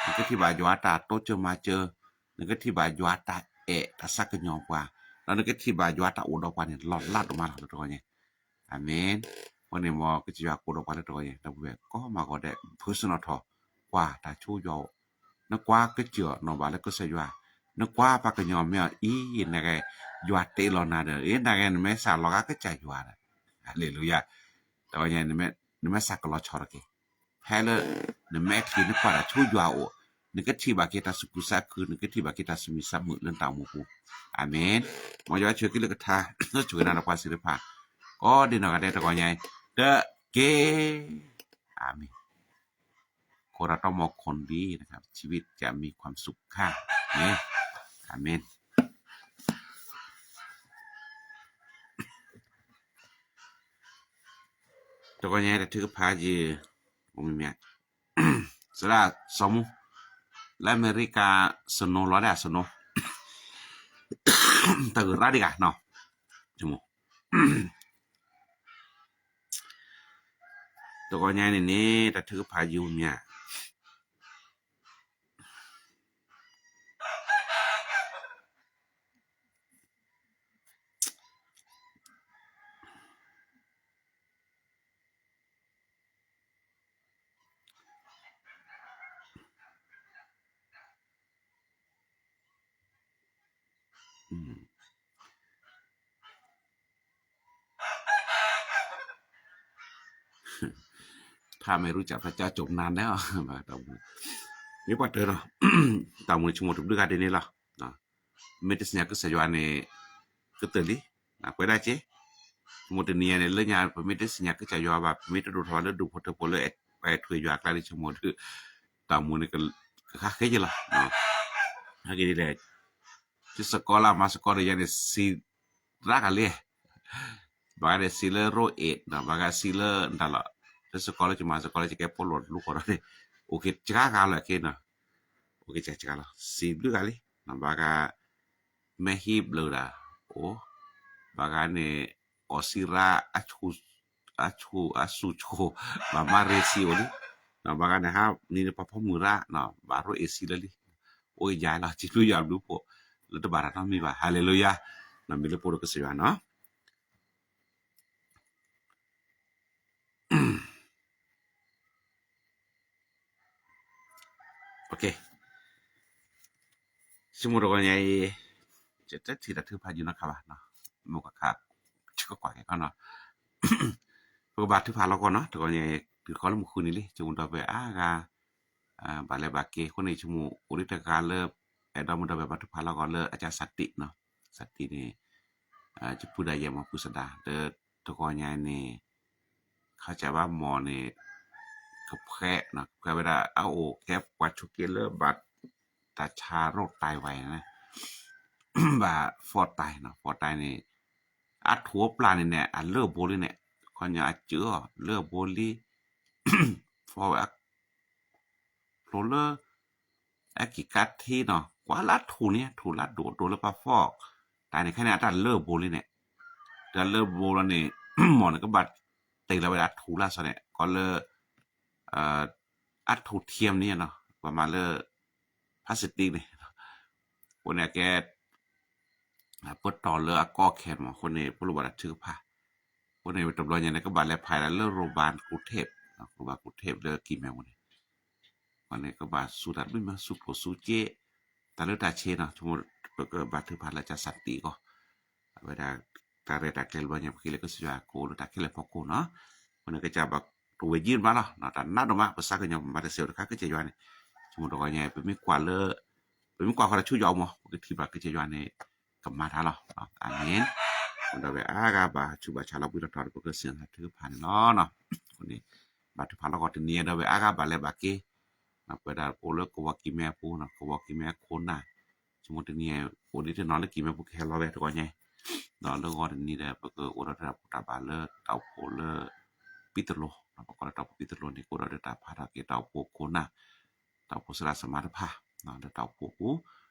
နကထံၣ်ဘၣ်ယွၤတၢ်တိစၢၤမၤစၢၤ, နကထံၣ်ဘၣ်ယွၤတၢ်အဲၣ်တၢ်ဆှၢကညီၤပှၤ, ဒီးနကထံၣ်ဘၣ်ယွၤတၢ်အိၣ်ဒီးပှၤန့ၣ် လီၤလးဒိၣ်မးလီၤ လၢတဂီၤညါ, အၤမ့ၣ်. အဃိန့ၣ်မ်ကစၢ်ယွၤကအိၣ်ဒီးပှၤလၢတဂီၤညါ ဒီပုၢ်ဝဲၢ်ကိးမုၢ်နံၤဒဲး personal ထီၣ် ကွၢ်တၢ်ဆူယွၤအိၣ်, နကွၢ်ကစၢ်နီၣ်ဘၣ်လၢကစၢ်ယွၤ, နကွၢ်ပှၤကညီမ့ၢ်အီၤအံၤ နဂ့ၤ ယွၤတ့လီၤနၤဒီး အ့ နဂ့ၤ နမ့ၢ်စးလီၤဂာ်ကစၢ်ယွၤဒီး ဟါလ့လူယၤ, တဂီၤညါ နမ့ၢ်စးကလီၤဆီတက့ၢ်, ဖဲလၢ နမဲာ်ချံနကွၢ်တၢ်ဆူယွၤအိၣ်, နကထံၣ်ဘၣ်က့ၤတၢ်သူၣ်ခုသးခု, နကထံၣ်ဘၣ်က့ၤတၢ်သူၣ်မံသးမုာ်လၢနတၢ်အိၣ်မူပူၤ, အၤမ့ၣ်. မ်ယွၤဆိၣ်ဂ့ၤက့ၤလၢကထါ ဆိၣ်ဂ့ၤနၤဒီးပှၤသ့ၣ်တဖၣ် ကိးဒံနီၢ်ဂၤဒဲး တဂီၤညါအံၤ တက့ၢ်, အၤမ့ၣ်. ခိၣ်ဒီးတၢ်မီၤခိၣ်လံ นะครับ ชีวิตจะมีความสุขค่ะ အၤမ့ၣ်. တဂီၤညါတၢ်ထုကဖၣ်ယံၤ အိၣ်မံၤမံၤ စရၣ်စီၤမူ လၢအမဲရကၤ snow လီၤဒၣ် snow တၢ်ဂုၤရၣ်ဒံးဂၤနီၤ တဂီၤညါန့ၣ်န့ၣ် တၢ်ထုကဖၣ်ယံၤမံၤမံၤ ถ้าไม่รู้จักพระเจ้าจมนานแล้ว မ့ၢ်ပှၤတၢၢ်ဒီး တၢ်မူဆိကမိၣ်တဘျုးဂၤဒ်န့ၣ်လီၤ. မ့ၢ်တသ့ၣ်ညါကစၢ်ယွၤန့ၣ် ကတၢၢ်လံ ပှဲၤဒၣ်က့ ဆိကမိၣ်တနံၤညါန့ၣ် လၢညါ ပမ့ၢ်တသ့ၣ်ညါကစၢ်ယွၤဘၣ် ပမ့ၢ်တဒိၣ်ထီၣ်ဘၣ်လၢဒူၣ်ဖိထၢဖိလၢ ပထွ့ယွၤအကျါဒ်ဆိကမိၣ်ဒီး တၢ်မူန့ၣ် ကဃၣ်ဃ့က့လီၤ. ဟဲက့ၤဒ်လဲၣ် ယစ့ၢ်ကီးလၢအမၤစ့ၢ်ကီးဒီးယၤန့ၣ် စံးရၣ်ကလဲၣ် ဘၣ်ဂၤန့ၣ်စံးလၢရိၣ်အဲး ဘၣ်ဂၤစံးလၢတၢ်လီၤ လၢစ့ၢ်ကီးလၢယမၤစ့ၢ်ကီးလၢယကဲဖိလီၤလူဃီဒီးန့ၣ် အိၣ်က့ၤစှၤဂၤလီၤက့နီၤ အိၣ်က့ၤစှၤစှၤလီၤ စံးဘျုးဂၤလံ ဘၣ်ဂၤ မဲာ်ဟံၣ်ဘျုးဒၣ် အိၣ် ဘၣ်ဂၤန့ၣ် အီၣ်စံးရၣ်အဆူၣ် အဆူၣ်အဆူၣ်ဆိၣ် ဘၣ်မၤရ့စံအိၣ်လံ, ဘၣ်ဂၤန့ၣ်ဟးနံၤန့ၣ်ပှၤဖီမုၢ်ရၣ် ဘၣ်ရိၣ်အ့ၣ်စံလၢလံ, အိၣ်ယၤလီၤ စံးဘျုးယွၤဘျုးဖှိၣ် လၢတဘၣ်တၢ်နီတမံၤဘၣ် ဟါလ့လူယၤ, မ့ၢ်လၢပအိၣ်ဒီးကစၢ်ယွၤနီၤ. ဆိကမိၣ်တဂီၤညါအံၤ ယတထံၣ်တၢ်ထုကဖၣ်ယံာ်နီတခါဘၣ်, မိၢ်ကခါ ဆၢကကွၢ်က့ၤခီနီၤ, ပကဘၣ်ထုကဖၣ်လီၤကီးနီၤ, တဂီၤညါအံၤ တုၤဃီလၢမုၢ်ဃုနံၤလံ ဆိကမိၣ်ဒီပုၢ်ဝဲၢ်အါဂၤ ဘၣ်လဲၤဘၣ်က့ၤ အဃိန့ၣ် ဆိကမိၣ်အိၣ်လံတဂၤလၢ အဲၣ်ဒိးမုၢ်ဒီပုၢ်ဝဲၢ်ဘၣ်ထုကဖၣ်လီၤကီးလၢအကၢ်စးတံးနီၤ, စးတံးန့ၣ် ယပုၢ်ဒၣ်ယဲမၤပုၢ်စဒါ လၢတဂီၤညါအံၤန့ၣ် ခါစၢ်ဘၣ်မီၢ်န့ၣ် ကဖှဲးနီၤ, ကဖှဲးဝဲဒၣ်အအိၣ်ကဲပှၤဆိးက့လၢဘၣ်တၢ်ဆါရိၣ်တၢ်ဝဲန့ၣ် ဘၣ်ဖီၣ်တၢ်နီၤ, ဖီၣ်တၢ်န့ၣ် အထူၣ်အပျၢ်န့ၣ်န့ၣ် အလၢၢ်ဘိလံန့ၣ်, ခီညီအစၢၤအီၤ လၢၢ်ဘိလံ, ဖီၣ်ဝဲ ဖျိလၢ အကံၢ်ကါထံနီၤ, ကွၢ်လၢထူၣ်န့ၣ် ထူၣ်လၢဒိၣ်ဒိၣ်လၢပှၤဖီၣ်, တၢ်န့ၣ်ခဲန့ၣ် အတၢ်လၢၢ်ဘိလံန့ၣ်, တၢ်လၢၢ်ဘိလီၤန့ၣ် မီၢ်န့ၣ်ကဘၣ်တ့ၢ်လီၤဝဲဒၣ်အထူၣ်လၢစီၤန့ၣ် ကီးလၢ အထူၣ်ထံမန့ၣ်နီၤ, ပှၤမၤလၢ plastic န့ၣ်, အဃိန့ၣ်အကဲ ပတီၢ်လၢအကီအခဲမး အဃိန့ၣ် ပလိၣ်ဘၣ်တၢ်ထုကဖၣ်, အဃိန့ၣ် တဘျီညါန့ၣ် ကဘၣ်လဲၤဖးဒၣ်လၢ ရိၣ်ဘၣ်ကူၣ်ထ့း, ရိၣ်ဘၣ်ကူၣ်ထ့းလၢကံၢ်မဲပူၤန့ၣ်, အဃိန့ၣ် ကဘၣ်စူၢ်တၢ်တမံၤမံၤ စူၢ်ဖျိးစူၢ်က့ တၢ်လၢတၢ်ဆ့နီၤ, ဆိကမိၣ်ပကဘၣ်ထုကဖၣ်လၢကၢ်စးတံးအဂီၢ်, အဝဲဒၣ် တၢ်ရဲၣ်တၢ်ကျဲၤတဘျီညါ ပဃ့လၢကစၢ်ယွၤကအိၣ်လၢတၢ်ခဲလၢာ်ဖီခိၣ်နီၤ, အဃိန့ၣ် ကစၢ်ဘၣ်တဝဲယံၤတဘျီလီၤ, တၢ်နးဒိၣ်မး ပစးကညီၤမၤတစဲးအိၣ်တခါကစၢ်ယွၤန့ၣ်, ဆိကမိၣ်တဂီၤညါ ပမ့ၢ်ကွၢ်လၢ ပမ့ၢ်ကွၢ်ဃီတၢ်ဆူယွၤအိၣ်မး ပကထံၣ်ဘၣ်ကစၢ်ယွၤန့ၣ် ကမၤတၢ်လီၤ. အၤမ့ၣ်. ဒီပုၢ်ဝဲၢ်အါဂၤဘၣ်ဆူးဘၣ်ဆါလီၤဘှံးလီၤတီၤဒီး ပကစၢ်ယွၤထုကဖၣ်န့ၣ်လီၤ. အဃိန့ၣ် ဘၣ်ထုကဖၣ်လီၤကီးတနံၤအံၤ ဒီပုၢ်ဝဲၢ်အါဂၤဘၣ်လဲၤဘၣ်က့ၤ ပဝဲဒၣ်ပအိၣ်လၢကဝီၤကံၢ်မဲပူၤနီၤ, ကဝီၤကံၢ်မဲခိၣ်နၢ်, ဆိကမိၣ်တနံၤအံၤ အိၣ်ဒံးတနီၤလၢကံၢ်မဲပူၤကဟဲလီၤဝဲတဂီၤညါ, ဒီးလၢဂီၤတနံၤဒီး ပကအိၣ်ဒီးတၢ်ဘူၣ်တၢ်ဘါလၢတၢ်အိၣ်ဖှိၣ်လၢ ပံတလိၤ, ပကိးလၢတၢ်အိၣ်ဖှိၣ်ပံတလိၤန့ၣ် ကအိၣ်ဒီးတၢ်ဖးထီၣ်က့ၤတၢ်အိၣ်ဖှိၣ်ခိၣ်နၢ်, တၢ်အိၣ်ဖှိၣ်စရၣ်စမါတဖၣ် လၢတၢ်အိၣ်ဖှိၣ်ပူၤ,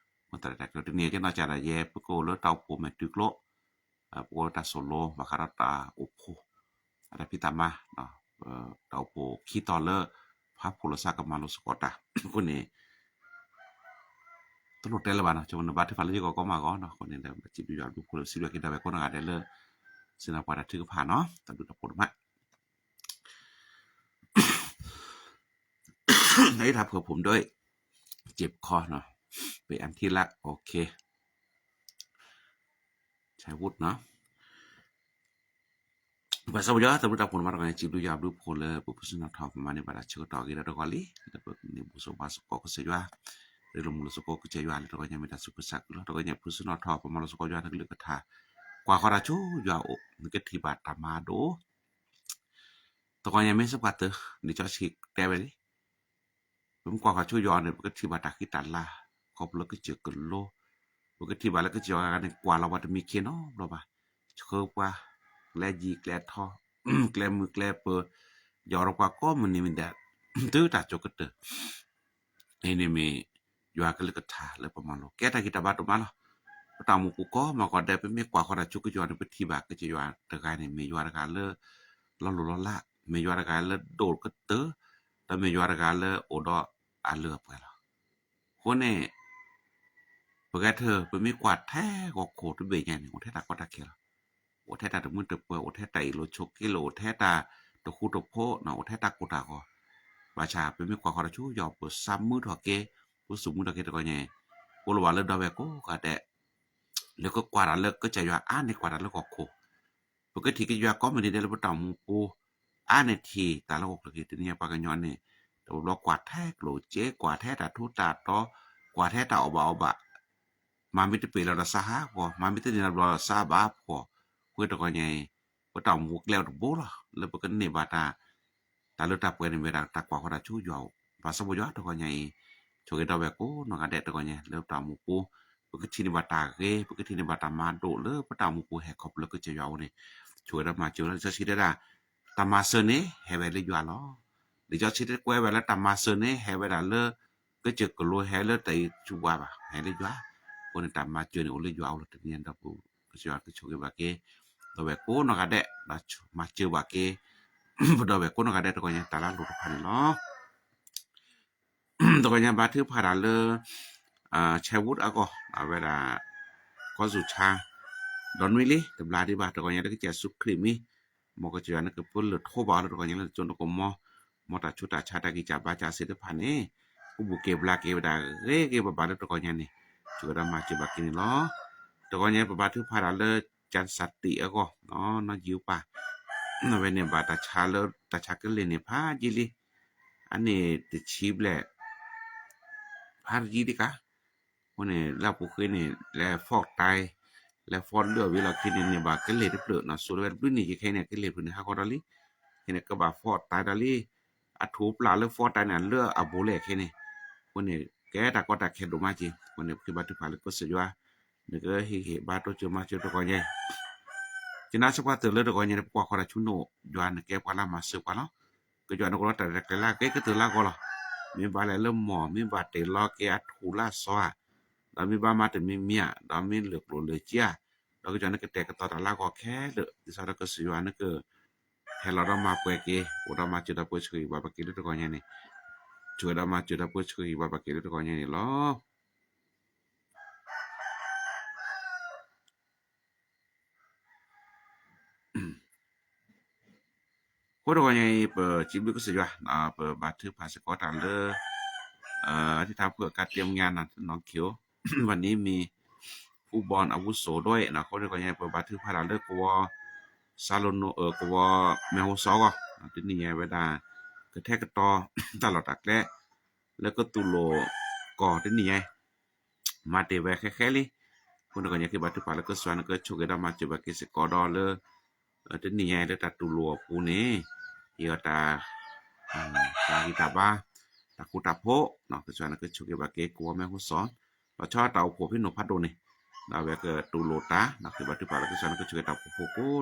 မ့ၢ်တၢ်ရဲၣ်တၢ်ကျဲၤတနံၤအံၤ ကနီၢ်ကစၢ်ဒၣ်ယဲ ပကအိၣ်လၢတၢ်အိၣ်ဖှိၣ်မဲာ်တုၤကျိ ပကအိၣ်လၢတၢ်စိၢ်လိ ဘၣ်ဃးဒီးတၢ်အိၣ်ဖှိၣ် အတၢ်ဖံးတၢ်မၤ, တၢ်အိၣ်ဖှိၣ်ခံတီၤလၢ ဖးဖှိၣ်လိာ်သးကမၤလိစ့ၢ်ကီးတၢ်, အဃိန့ၣ် တလိၣ်တဲလၢၤဘၣ်နီၤ, ဆိကမိၣ်နဘၣ်ထုကဖၣ်လၢယဂီၢ်ကီမးဂီၢ်နီၤ, အဃိန့ၣ်ဒီး ဘၣ်စံးဘျုးယွၤဘျုးဖှိၣ်လၢစံးဘျုးက့ၤဒီပုၢ်ဝဲၢ်ကိးနီၢ်ဂၤဒဲးလၢ ဆ့ၣ်နီၤပှၤတၢ်ထုကဖၣ်နီၤ, တၢ်ဘျုးတၢ်ဖှိၣ်ဒိၣ်မး နအံးထၢ်ဖုၣ်ဖိမဒိၣ်, စ့ပခီနီၤ, ပအၢၣ်ထံလၢ okay, ဆဲးဝူၣ်နီၤ, ပှၤစီၤပယီၤ တၢ်ဘျုးတၢ်ဖှိၣ်ဒိၣ်မးတဂီၤညါ, စံးဘျုးယွၤဘျုးဖှိၣ်လၢပဖုစၢ်နီၣ်ထီၣ် ပမၤန့ၢ်ဘၣ်တၢ်ဆၢကတီၢ်အဂ့ၤဒီးတဂီၤလံ, လၢပန့ၢ်ဘူၣ်စၢၤဘါစ့ၢ်ကီးကစၢ်ယွၤ, ရ့လိာ်မုာ်လိာ်စ့ၢ်ကီးကစၢ်ယွၤလၢတဂီၤညါမ့ၢ်တၢ်သူၣ်ခုသးခုလီၤ. တဂီၤညါ ဖုစၢ်နီၣ်ထီၣ် ပမၤလိစ့ၢ်ကီးယွၤနကလုၢ်ကထါ, ကွၢ်ဃီၤတၢ်ဆူယွၤအအိၣ် နကထံၣ်ဘၣ်တၢ်မၤဒိၣ် တဂီၤညါမ့ၢ်စ့ၢ်ကီးတၢ် လံာ်စီဆှံတဲဝဲလံ, ပမ့ၢ်ကွၢ်ဃီၤဆူယွၤန့ၣ် ပကထံၣ်ဘၣ်တၢ်ဃံတၢ်လၤ ခီဖျိလၢကစၢၢ်ကလိ, ပကထံၣ်ဘၣ်လၢကစၢ်ယွၤတဂၤန့ၣ် ကွၢ်လီၤပှၤတမံၤခံနီတဘျီဘၣ်, ဆှၢပှၤ ကျဲယံၤကျဲထီ ကျဲမုာ်ကျဲပၢၤ, ယီၤဒီးပှၤကိးမုၢ်နံၤမံၤဒဲး တုၤတၢ်ကၠိကတၢၢ် အံၤန့ၣ်မ့ၢ် ယွၤကလုၢ်ကထါလၢပမၤလိ ကဲတၢ်ဂံၢ်တၢ်ဘါဒိၣ်မးလီၤ. ပတၢ်အိၣ်မူပူၤကိးမၤကိးဒဲး ပမ့ၢ်ကွၢ်ဃီၤတၢ်ဆူကစၢ်ယွၤန့ၣ် ပထံၣ်ဘၣ်ကစၢ်ယွၤတဂၤန့ၣ် မ့ၢ်ယွၤတဂၤလၢ လီၤလိၢ်လီၤလး, မ့ၢ်ယွၤတဂၤလၢဒိၣ်ကတၢၢ်, ဒီးမ့ၢ်ယွၤတဂၤလၢအိၣ်ဒီးအလၢအပှဲၤလီၤ. အဃိန့ၣ် ပဂဲၤထၢၣ် ပမ့ၢ်ကွၢ်ထဲဂီၤခိၣ်တဘ့ၣ်ညါန့ၣ် အိၣ်ထဲတၢ်ကီတၢ်ခဲလီၤ. အိၣ်ထဲတၢ်တမုာ်တပၢၤ, အိၣ်ထဲတၢ်အ့ၣ်လိာ်ဆိးက့လိာ်, အိၣ်ထဲတၢ်တဃူတဖိး, အိၣ်ထဲတၢ်ကိၢ်တၢ်ဂီၤ, ဘၣ်ဆၣ်ပမ့ၢ်ကွၢ်ဃီၤတၢ်ဆူယွၤ ပသးမုာ်ထီၣ်က့ၤ, ပသူၣ်မုာ်ထီၣ်က့ၤတဂီၤညါအံၤ, ပလိၣ်ဘၣ်လၢဒီပုၢ်ဝဲၢ်ကိးဂၤဒဲး လၢကကွၢ်တၢ်လၢကစၢ်ယွၤအါန့ၢ်ကွၢ်တၢ်လၢဂီၤခိၣ်, ပကထံၣ်ကစၢ်ယွၤကိးမုၢ်နံၤဒဲးလၢပတၢ်အိၣ်မူပူၤ, အါန့ၢ်ထံၣ်တၢ်လၢဂီၤခိၣ်က့ၤ တနံၤအံၤပှၤကညီန့ၣ် တဘျီဘျီကွၢ်ထဲကျိၣ်စ့, ကွၢ်ထဲတၢ်ထူးတၢ်တီၤ, ကွၢ်ထဲတၢ်အီၣ်ဘၣ်အီဘၣ် မၤမ့ၢ်တပ့ၤလီၤဒီးစါဟးဂီၤ, မၤမ့ၢ်တန့ၢ်လီၤဘျီဒီးစါဘၣ်ဖှီၣ်, ဃိတဂီၤညါအံၤ, ပတၢ်အိၣ်မူကျဲအိၣ်တဘိလီၤ. လၢပကန့ၢ်ဘၣ်တၢ် တၢ်လၢတၢ်ပှဲၤန့ၣ်မ့ၢ်ဝဲဒၣ်တၢ်ကွၢ်ဃီတၢ်ဆူယွၤအိၣ်, ဘၣ်ဆၣ်ပယွၤတဂီၤညါအံၤ, ဆိၣ်ဂ့ၤဒီပုၢ်ဝဲၢ်ကိးနီၢ်ဂၤဒဲးတဂီၤညါ လၢပတၢ်အိၣ်မူပူၤ, ပကထံၣ်န့ၢ်ဘၣ်တၢ်ဂ့ၤ, ပကထံၣ်န့ၢ်ဘၣ်တၢ်မၤဒိၣ်လၢပတၢ်အိၣ်မူပူၤဟဲခီဖျိလၢကစၢ်ယွၤအအိၣ်န့ၣ်, ဆိၣ်ဂ့ၤဒီးမၤစၢၤလၢလံာ်စီဆှံတဲဒၣ်, တၢ်မၤစၢၤန့ၣ် ဟဲဝဲလၢယွၤလီၤ. လံာ်စီဆှံတဲကွဲးဝဲလၢတၢ်မၤစၢၤန့ၣ် ဟဲဝဲဒၣ်လၢ ကစၢၢ်ကလိ ဟဲလၢတၢ်အံၤဆူဘၣ်ဘၣ်, ဟဲလၢယွၤ, အဃိန့ၣ်တၢ်မၤစၢၤန့ၣ်အိၣ်လၢယွၤအအိၣ်လီၤ. တနံၤအံၤဒီပုၢ်ဝဲၢ် ကစၢ်ယွၤကဆိၣ်ဂ့ၤဘၣ်က့ၤ ဒီပုၢ်ဝဲၢ်ကိးနီၢ်ဂၤဒဲး, မၤစၢၤဘၣ်က့ၤ ပဒီပုၢ်ဝဲၢ်ကိးနီၢ်ဂၤဒဲးတကီၢ်ညါ တၢ်လၢလိၣ်တဖၣ်န့ၣ်လီၤ. တကီၢ်ညါဘါထုကဖၣ်တၢ်လၢ ဆဲးဝူးအဂီၢ် အဝဲဒၣ် ကီၢ်စူၤဆါ ဒီးနွံလံ တဘျါဒံးဘၣ် တကီၢ်ညါလၢကစၢ်ယ့ၣ်ၡူးခရံာ်မံၤ မ်ကစၢ်ယွၤန့ၣ်ကပၢလၢၢ်ထိးဘၣ်အီၤလၢတကီၢ်ညါလၢတကၠိနကမီၤ မ်တၢ်ဆူးတၢ်ဆါတၢ်ဂံၢ်စၢ်ဘါစၢ်သ့ၣ်တဖၣ်န့ၣ် ကူးဘူးက့ၤဘျါက့ၤဝဲဒၣ် ဂ့ၤဂ့ၤဘၣ်ဘၣ်လၢတကီၢ်ညါန့ၣ် ဆိၣ်ဂ့ၤဒီးမၤစၢၤဘၣ်က့ၤန့ၣ်လီၤ. တကီၢ်ညါပဘါထုကဖၣ်တၢ်လၢ ကၠၣ်စၣ်တံးအဂီၢ် နီၢ်ယံၤပၢ် အဝဲန့ၣ်ဘၣ်တၢ်ဆါလၢ တၢ်ဆါကလ့ၢ်န့ၣ် ဖးယံာ်လံ အန့ၣ်တဆံဘျဲၣ် ဖးယံာ်လံကါ အဃိန့ၣ် လၢအပူၤဃ့န့ၣ် လဲၤ forty လဲၤ forty လၢအဝံၤလီၢ်ခံန့ၣ်န့ၣ် ဘၣ်ကလ့ၢ်တဖျၢၣ်နီၤ စိၤလၢဝဲတဘျုးနံၣ်ယံာ်ခဲအံၤန့ၣ် ကလ့ၢ်ဖျၢၣ်န့ၣ် ဟးဂီၤဒီးလံ ခဲန့ၣ် ကဘၣ် forty ဒီးလံ အထူးပျၢ်လၢ forty န့ၣ် အလၢအဘူးလဲၣ်ခဲန့ၣ် အဃိန့ၣ် ကဲတၢ်ကီတၢ်ခဲဒိၣ်မးက့ၤ အဃိန့ၣ် ပဃ့ဘါထုကဖၣ်လၢကစၢ်ယွၤ နကဟ့ၣ်ဂံၢ်ဟ့ၣ်ဘါတိစၢၤမၤစၢၤတကီၢ်ညါ ကနၣ်စ့ၢ်ကီးတၢ်လၢတကီၢ်ညါန့ၣ် ပကွၢ်ဃီတၢ်ဆူနအိၣ် ယွၤနကဲပှၤလၢမၤစၢၤပှၤလီၤ. ကစၢ်ယွၤနကအိၣ်ဒီးတၢ်ရဲၣ်တၢ်ကျဲၤလၢအဂ့ၤကတၢၢ်လၢအဂီၢ်လီၤ. မ့ၢ်ဘၣ်လဲၤလၢမီၢ် မ့ၢ်ဘၣ်တ့ၢ်လီၤက့ၤအထူၣ်လၢအစီၤဧါ, ဒီးမ့ၢ်ဘၣ်မၤတမံၤမံၤဧါ, ဒီးမ့ၢ်လၢာ်ကျိၤလၢာ်စ့ဧါ, ဒီးကစၢ်ယွၤနကတဲာ်ကတီၤတၢ်လၢအဂီၢ်ခဲလၢာ် ဒ်သိးဒီးကစၢ်ယွၤနက ဟဲလီၤဒီးမၤပှဲၤက့ၤ အိၣ်ဒီးမၤစၢၤဒီးပှၤဆၢဂ့ၤဘၣ်ဘၣ်က့ၤလၢတကီၢ်ညါန့ၣ်, ဆၢဂ့ၤဒီးမၤစၢၤဒီးပှၤဆၢဂ့ၤဘၣ်ဘၣ်က့ၤလၢတကီၢ်ညါန့ၣ်လီၤ. အဃိတကီၢ်ညါအံၤ ပစံးဘျုးကစၢ်ယွၤ ပဘါထုကဖၣ်စ့ၢ်ကီးတၢ်လၢ အတံၢ်ထါဖုအကါတ့မညါနီၢ်နီၢ်ခံအိၣ် ဘၣ်နံၤမံၤ ဖူဘီအဝူစိၤဒိၣ်အံၤ အဃိတကီၢ်ညါအံၤ ပဘါထုကဖၣ်တၢ်လၢကဝီၤ စၤလိၤနိ ကဝီၤမဲာ်ဟိၣ်စီၤအဂီၢ် တနံၤညါဝဲဒၣ် ကထဲကတီၤ တၢ်လီၢ်တၢ်ကျဲ လၢကတူၢ်လိာ်ကီၢ်တနံၤညါ မၤတ့ၢ်ဝဲဃဲဃဲလံ. အဃိန့ၣ်တကီၢ်ညါ ဃ့ဘါထုကဖၣ်လၢကစၢ်ယွၤနကဆိၣ်ဂ့ၤဒီးမၤစၢၤဘၣ်က့ၤစ့ၢ်ကီးဒီးလၢ တနံၤညါလၢတၢ်တူၢ်လိာ်အပူၤန့ၣ် ယတၢ် တၢ်ဂံၢ်တၢ်ဘါ တၢ်ဃူတၢ်ဖိး ကစၢ်ယွၤနကဆိၣ်ဂ့ၤဘၣ်က့ၤကဝီၤမဲာ်ဟိၣ်စီၤ လီၤဆီတၢ်အိၣ်ဖှိၣ်ဖဲနိၣ်ဖးဒိၣ်န့ၣ် ဒီးအဝဲကတူၢ်လိာ်တၢ် ဃ့ဘါထုကဖၣ်လၢကစၢ်ယွၤနကဆိၣ်ဂ့ၤတၢ်အိၣ်ဖှိၣ်ဖိကိးနီၢ်ဂ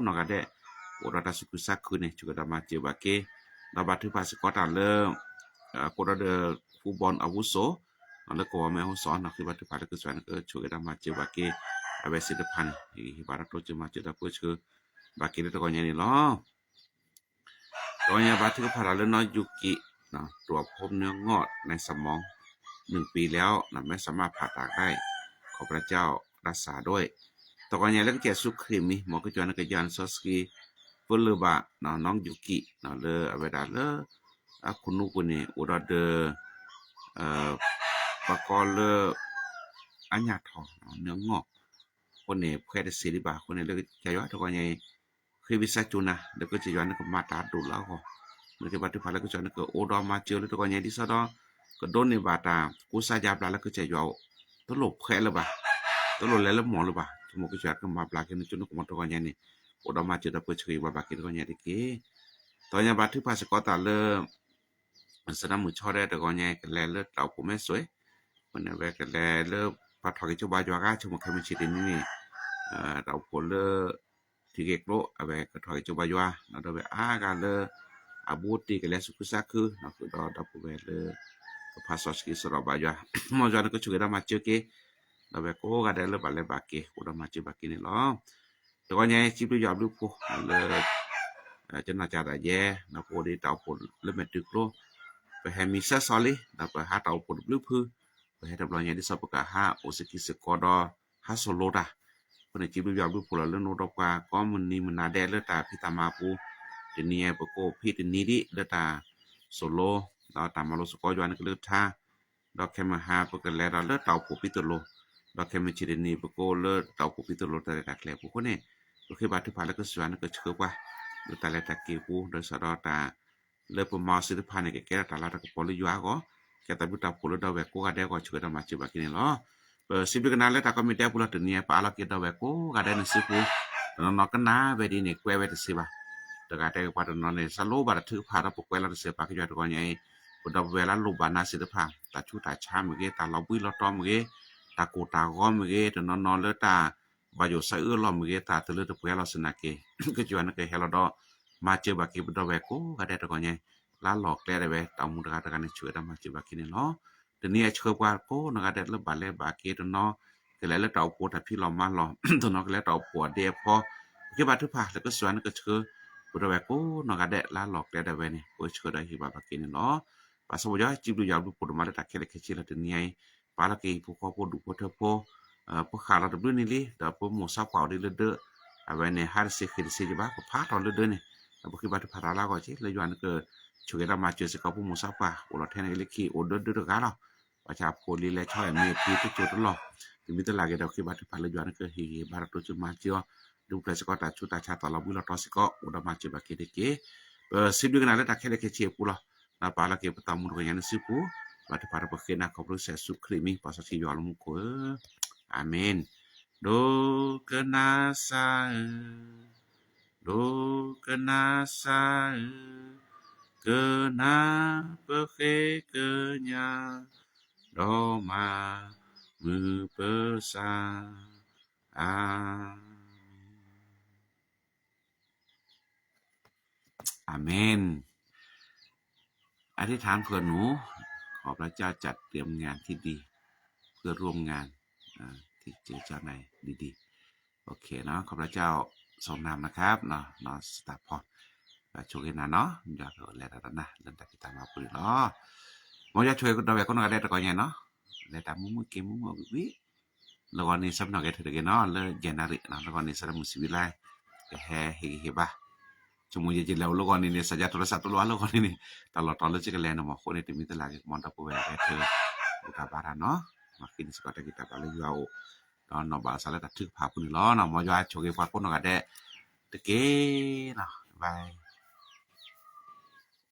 ၤဒဲး အိၣ်ဒီးတၢ်သူၣ်ခုသးခုန့ၣ် ဆိၣ်ဂ့ၤဒီးမၤစၢၤဘၣ်က့ၤ ဒီးဘါထုကဖၣ်စ့ၢ်ကီးတၢ်လၢ ကိးဒီးဒီး ဖူဘီအဝူစိၤ လၢကဝီၤမဲာ်ဟိၣ်စီၤ ဃ့ဘါထုကဖၣ်လၢကစၢ်ယွၤနကဆိၣ်ဂ့ၤဒီးမၤစၢၤဘၣ်က့ၤ အဝဲသ့ၣ်တဖၣ်န့ၣ် ဟ့ၣ်ဂံၢ်ဟ့ၣ်ဘါဒီးတိစၢၤမၤစၢၤဒီးပှၤဆၢဂ့ၤဘၣ်က့ၤလၢတကီၢ်ညါန့ၣ်လီၤ. တကီၢ်ညါဘါထုကဖၣ်တၢ်လၢနီၢ်ယူၤကံး ตรวจพบเนื้องอกในสมอง หนึ่งปีแล้ว ไม่สามารถผ่าตัดได้ ขอพระเจ้ารักษาด้วย တကီၢ်ညါလၢကစၢ်ယ့ၣ်ၡူးခရံာ်မံၤ မ်ကစၢ်ယွၤနကယၤနစီဆှံ ပၢလၢၤဘၣ် နီၢ်ယူၤကံး လၢအဝဲဒၣ်လၢ အခိၣ်နူာ်ပူၤန့ၣ် အိၣ်ဒီးဒီး ပှၤကိးလၢ အညၣ်ထီၣ် เนื้องอก အဃိန့ၣ် ဖှဲတစ့ၢ်ဒံးဘၣ် အဃိန့ၣ်လၢကစၢ်ယွၤတကီၢ်ညါအံၤ ဃ့ဝံသးစူၤနၤ လၢကစၢ်ယွၤနကမၤတၢ်ဒိၣ်လၢအဂီၢ် နကဘါထုကဖၣ်လၢကစၢ်ယွၤနကအိၣ်ဒီးမၤစၢၤလၢတကီၢ်ညါဒ်သိးဒီး ကဒိးန့ၢ်ဘၣ်တၢ်ကူစါယါဘျါလၢကစၢ်ယွၤအိၣ် တလိၣ်ဖှဲလၢၤဘၣ် တလိၣ်လဲၤလၢမီၢ်လၢၤဘၣ် ဆိကမိၣ်ကစၢ်ယွၤကမၤဘျါက့ၤနကၠိနကမီၤတကီၢ်ညါန့ၣ် အိၣ်ဒီးမၤစၢၤဒီးပှၤဆၢဂ့ၤဘၣ်ဘၣ်က့ၤတကီၢ်ညါတက့ၢ်. တကီၢ်ညါဘါထုကဖၣ်စ့ၢ်ကီးတၢ်လၢ စနၢမုၢ်ဆီဒဲးတကီၢ်ညါ ကလဲၤလၢတၢ်အိၣ်ဖှိၣ်မဲၢ်စွ့ အဃိန့ၣ် အဝဲကလဲၤလၢ ပှၤထီၣ်က့ၤကၠိဘါယွၤဂၤ ဆိကမိၣ်ခဲမုၢ်ဆ့ၣ်တနံၤန့ၣ် တၢ်အိၣ်ဖှိၣ်လၢ ထံဂ့ၢ်ကျိ အဝဲကထီၣ်က့ၤကၠိဘါယွၤ ဒီးအဝဲအါဂၤလၢ အဘူးအတံၢ်ကလဲၤသူၣ်ခုသးခု ဒီးဒီပုၢ်ဝဲၢ်လၢ ကဖးစီဆှံစရီဘါယွၤ မ်ယွၤနကဆိၣ်ဂ့ၤဒီးမၤစၢၤက့ၤ ဒီးအဝဲကိးဂၤဒဲးလၢဘၣ်လဲၤဘၣ်က့ၤ အိၣ်ဒီးမၤစၢၤဘၣ်က့ၤန့ၣ်လီၤ. တကီၢ်ညါစံးဘျုးယွၤဘျုးဖှိၣ်လၢ ကနီၢ်ကၠၢ်တၢ်ယဲ ဒီးပအိၣ်ဒံးတၢ်အိၣ်ဖှိၣ်လၢမဲာ်တုၤကျိ ပဟဲမံဆၢစီလံ ဒီးပဟးတၢ်အိၣ်ဖှိၣ်တဘျုးဖု ပဟဲတဘျီညါဒ်သိးပကဟးအိၣ်စကံစ့ၢ်ကီးဒီး ဟးစိာ်လိတၢ် အဃိန့ၣ် စံးဘျုးယွၤဘျုးဖှိၣ်လီၤလၢနအိၣ်ဒီးပှၤကိးမုၢ်နံၤမုၢ်နၤဒဲးလၢတၢ်ဖံးတၢ်မၤအပူၤ တနံၤအံၤပကအိၣ်ဖဲတနံၤဒံးလၢတၢ်စိာ်လိ ဒီးတၢ်မၤလိစ့ၢ်ကီးယွၤနကလုၢ်ကထါ ဒီးခဲမုၢ်ဟါပကလဲၤဒီးလၢတၢ်အိၣ်ဖှိၣ်ဖံးသိၣ်လိ ဒီးခဲမုၢ်ဆ့ၣ်တနံၤပကအိၣ်လၢတၢ်အိၣ်ဖှိၣ်ဖံးသိၣ်လိတၢ်ရဲၣ်တၢ်ကျဲၤအပူၤအဃိန့ၣ် ပဃ့ဘါထုကဖၣ်လၢကစၢ်ယွၤနကဆှၢပှၤ လၢတၢ်လဲၤတၢ်က့ၤအပူၤ ဒီးစးဒီးတၢ် လၢပမၤအီၤသ့ၣ်တဖၣ်န့ၣ် ကကဲထီၣ်တၢ်လၤတၢ်ကပီၤလၢယွၤအဂီၢ် ကဲတၢ်ဘျုးတၢ်ဖှိၣ်လၢဒီပုၢ်ဝဲၢ်ကိးဂၤဒဲးအဂီၢ် ဆိၣ်ဂ့ၤဒီးမၤစၢၤဘၣ်က့ၤန့ၣ်လီၤ. ပစံးဘျုးကနၤလၢတၢ်ကိးမံၤဒဲးပူၤလီၤ တနံၤအံၤ ပအးလီၤက့ၤဒီပုၢ်ဝဲၢ်ကိးဂၤဒဲးန့ၣ်စုပူၤ တနီၤနီၤကနၣ်ဝဲဒ်န့ၣ် ကွဲးဝဲတသ့ဘၣ် တဂၤတဲပှၤတနီၤန့ၣ် စးလိဘၣ်တၢ်ထုကဖၣ်ဒီးပကွဲးလီၤတသ့ဘၣ် ကစၢ်ယွၤတကီၢ်ညါအံၤ ပဒီပုၢ်ဝဲၢ်လၢလိၣ်ဘၣ်နၤသ့ၣ်တဖၣ် တၢ်ဆူးတၢ်ဆါမ့ၢ်ဂ့ၤ တၢ်လီၤဘှံးလီၤတီၤမ့ၢ်ဂ့ၤ တၢ်ကိၢ်တၢ်ဂီၤမ့ၢ်ဂ့ၤ တနီၤနီၤလၢတၢ် ဘၣ်ယိၣ်စးအၢလီၤမ့ၢ်ဂ့ၤ တၢ်တလၢတပှဲၤလီၤသနာ်က့ ကစၢ်ယွၤနကဟဲလီၤဒီး မၤစၢၤဘၣ်က့ၤပဒီပုၢ်ဝဲၢ်ကိးဂၤဒဲးတကီၢ်ညါ လၢလီၢ်ကျဲဒၣ်ဝဲ တၢ်အိၣ်မူတဂၤတဂၤန့ၣ် ဆိၣ်ဂ့ၤဒီးမၤစၢၤဘၣ်က့ၤန့ၣ်လီၤ. တနံၤအံၤဆှၢပှၤကိးနီၢ်ဂၤဒဲးလၢဘၣ်လဲၤဘၣ်က့ၤတနီၤ ကလဲၤလၢတၢ်အိၣ်ဖှိၣ်တၢ်ဖံးလီၤမၤလီၤ တနီၤကလဲၤတၢ်အိၣ်ဖှိၣ်အဒ့အဖီ ကဘါထုကဖၣ်လၢကစၢ်ယွၤနကဆှၢ ပဒီပုၢ်ဝဲၢ်ကိးနီၢ်ဂၤဒဲးလၢလီၢ်ကျဲဒၣ်ဝဲန့ၣ် ပၢဆှၢဒီးဟ့ၣ်ဘၣ်ဘၣ်က့ၤန့ၣ်လီၤ. ပၢ်စီၤဘီယွၤ စံးဘျုးယွၤဘျုးဖှိၣ်ဒိၣ်မးလၢတၢ်ခဲလၢာ်ခဲဆ့လၢတနံၤအံၤ, ပၢ်လီၤက့ၤဟံၣ်ဖိဃီဖိဒူၣ်ဖိထၢဖိ ပဃၣ်လီၤတဘျုးနံၤလံ ဒီးပမိၢ်စီၤပှၢ်အိၣ်ဒံးလၢဒၢး, အဝဲန့ၣ် ဟါတစ့ၤဃ့တစ့ၤယဘၣ် ပဖးထီၣ်လၢဒၢးန့ၣ်, ဒီးပဃ့ဘါထုကဖၣ်တၢ်လၢအဂီၢ်က့ လၢယွၤနက ဆိၣ်ဂ့ၤဒီးမၤစၢၤစ့ၢ်ကီးပမိၢ်စီၤပှၢ် အိၣ်လီၤထဲန့ၣ်လၢခံ အိၣ်ဒၢးဒၢးတဂၤလီၤ. ဘၣ်ဆၣ်ဖိလံၤလဲၤဆီအမ့ၢ်အဖံတစိၢ်တလီၢ်, တမ့ၢ်တလၢ်က့ၤဒီးဃ့ဘါထုကဖၣ်လၢယွၤနကဟ့ၣ်ဂံၢ်ဟ့ၣ်ဘါတၢ်တိစၢၤမၤစၢၤအီၤ, ဒုးပျဲၢ်စ့ၢ်ကီးတၢ်ဆူးတၢ်ဆါသီၣ်လီၤဘှံးလီၤတီၤစ့ၢ်ကီး အိၣ်ဒီးမၤစၢၤဘၣ်က့ၤတက့ၢ်. ပစံးဘျုးကနၤလၢတၢ်ခဲလၢာ်ခဲဆ့အပူၤလီၤ. ဒီးပၢ်လီၤက့ၤပသးမူတဂီၤညါန့ၣ်စုပူၤ, ဘါထုကဖၣ်ဒီးပဃ့နၤခီဖျိကစၢ်ယ့ၣ်ၡူးခရံာ်အမံၤ ပၢ်စီဆှံယွၤလၢမူခိၣ်ဧၢ, အၤမ့ၣ်. ဒိကနၣ်စၢ်ဧၢ, ဒိကနၣ်စၢ်ဧၢ, ကနၣ်ပဃ့ကညး, ဒီးမၤမုာ်ပစၢ်, အၤမ့ၣ်. อาเมน. อธิษฐานเผื่อหนู ขอพระเจ้าจัดเตรียมงานที่ดี เพื่อร่วมงาน อ่า ที่เจอเจ้านายดีๆ โอเคเนาะ ขอพระเจ้าทรงนำนะครับเนาะ เนาะ สตาร์พอร์ต ချိၣ်ဂ့ၤနၤနီၤ ယွၤကလဲၤတၢ်ဒီးနၤ လၢတၢ်ဖံးတၢ်မၤပူၤန့ၣ်လီၤ. မ်ယွၤဆိၣ်ဂ့ၤဒီးဝဲၢ်ကိးနီၢ်ဂၤဒဲးတဂီၤညါနီၤ လဲၤတၢ်မုာ်မုာ်က့ၤမုာ်မုာ်ဝံၤဝံၤ လၢဂီၤန့ၣ် ဆၢဖနီၣ်က့ၤထုးတဂ့ၤနီၤ လၢ January နီၤ လၢဂီၤန့ၣ် ဆၢမုၢ်ဆံဝံၤလါ ကဟဲဟ့ၣ်ဂံၢ်ဟ့ၣ်ဘါ ဆိကမိၣ်ယဲယလဲၤအိၣ်လၢဂီၤန့ၣ်န့ၣ် စၢ်ယါထူၣ်လၢစၢ်တူၢ်လိာ်အါလၢဂီၤန့ၣ်န့ၣ် တၢ်လီၢ်တတီၤလၢကကလဲၤန့ၣ် မ့ၢ်အဃိန့ၣ် တမ့ၢ်တလၢ်က့ၤ မ်ဒီပုၢ်ဝဲၢ်အဂဲၤထၢၣ် အိၣ်တၢ်ဘါတၢ်နီၤ မၤဃ့န့ၢ်စ့ၢ်ကီးတၢ်ဂံၢ်တၢ်ဘါလၢယွၤအအိၣ် ဒီးနီၢ်ဘၣ်အသးလၢတၢ်ထုကဖၣ်အပူၤန့ၣ်လီၤနီၤ မ်ယွၤဆိၣ်ဂ့ၤပှၤကိးနီၢ်ဂၤဒဲး တက့ၢ်နီၤ bye.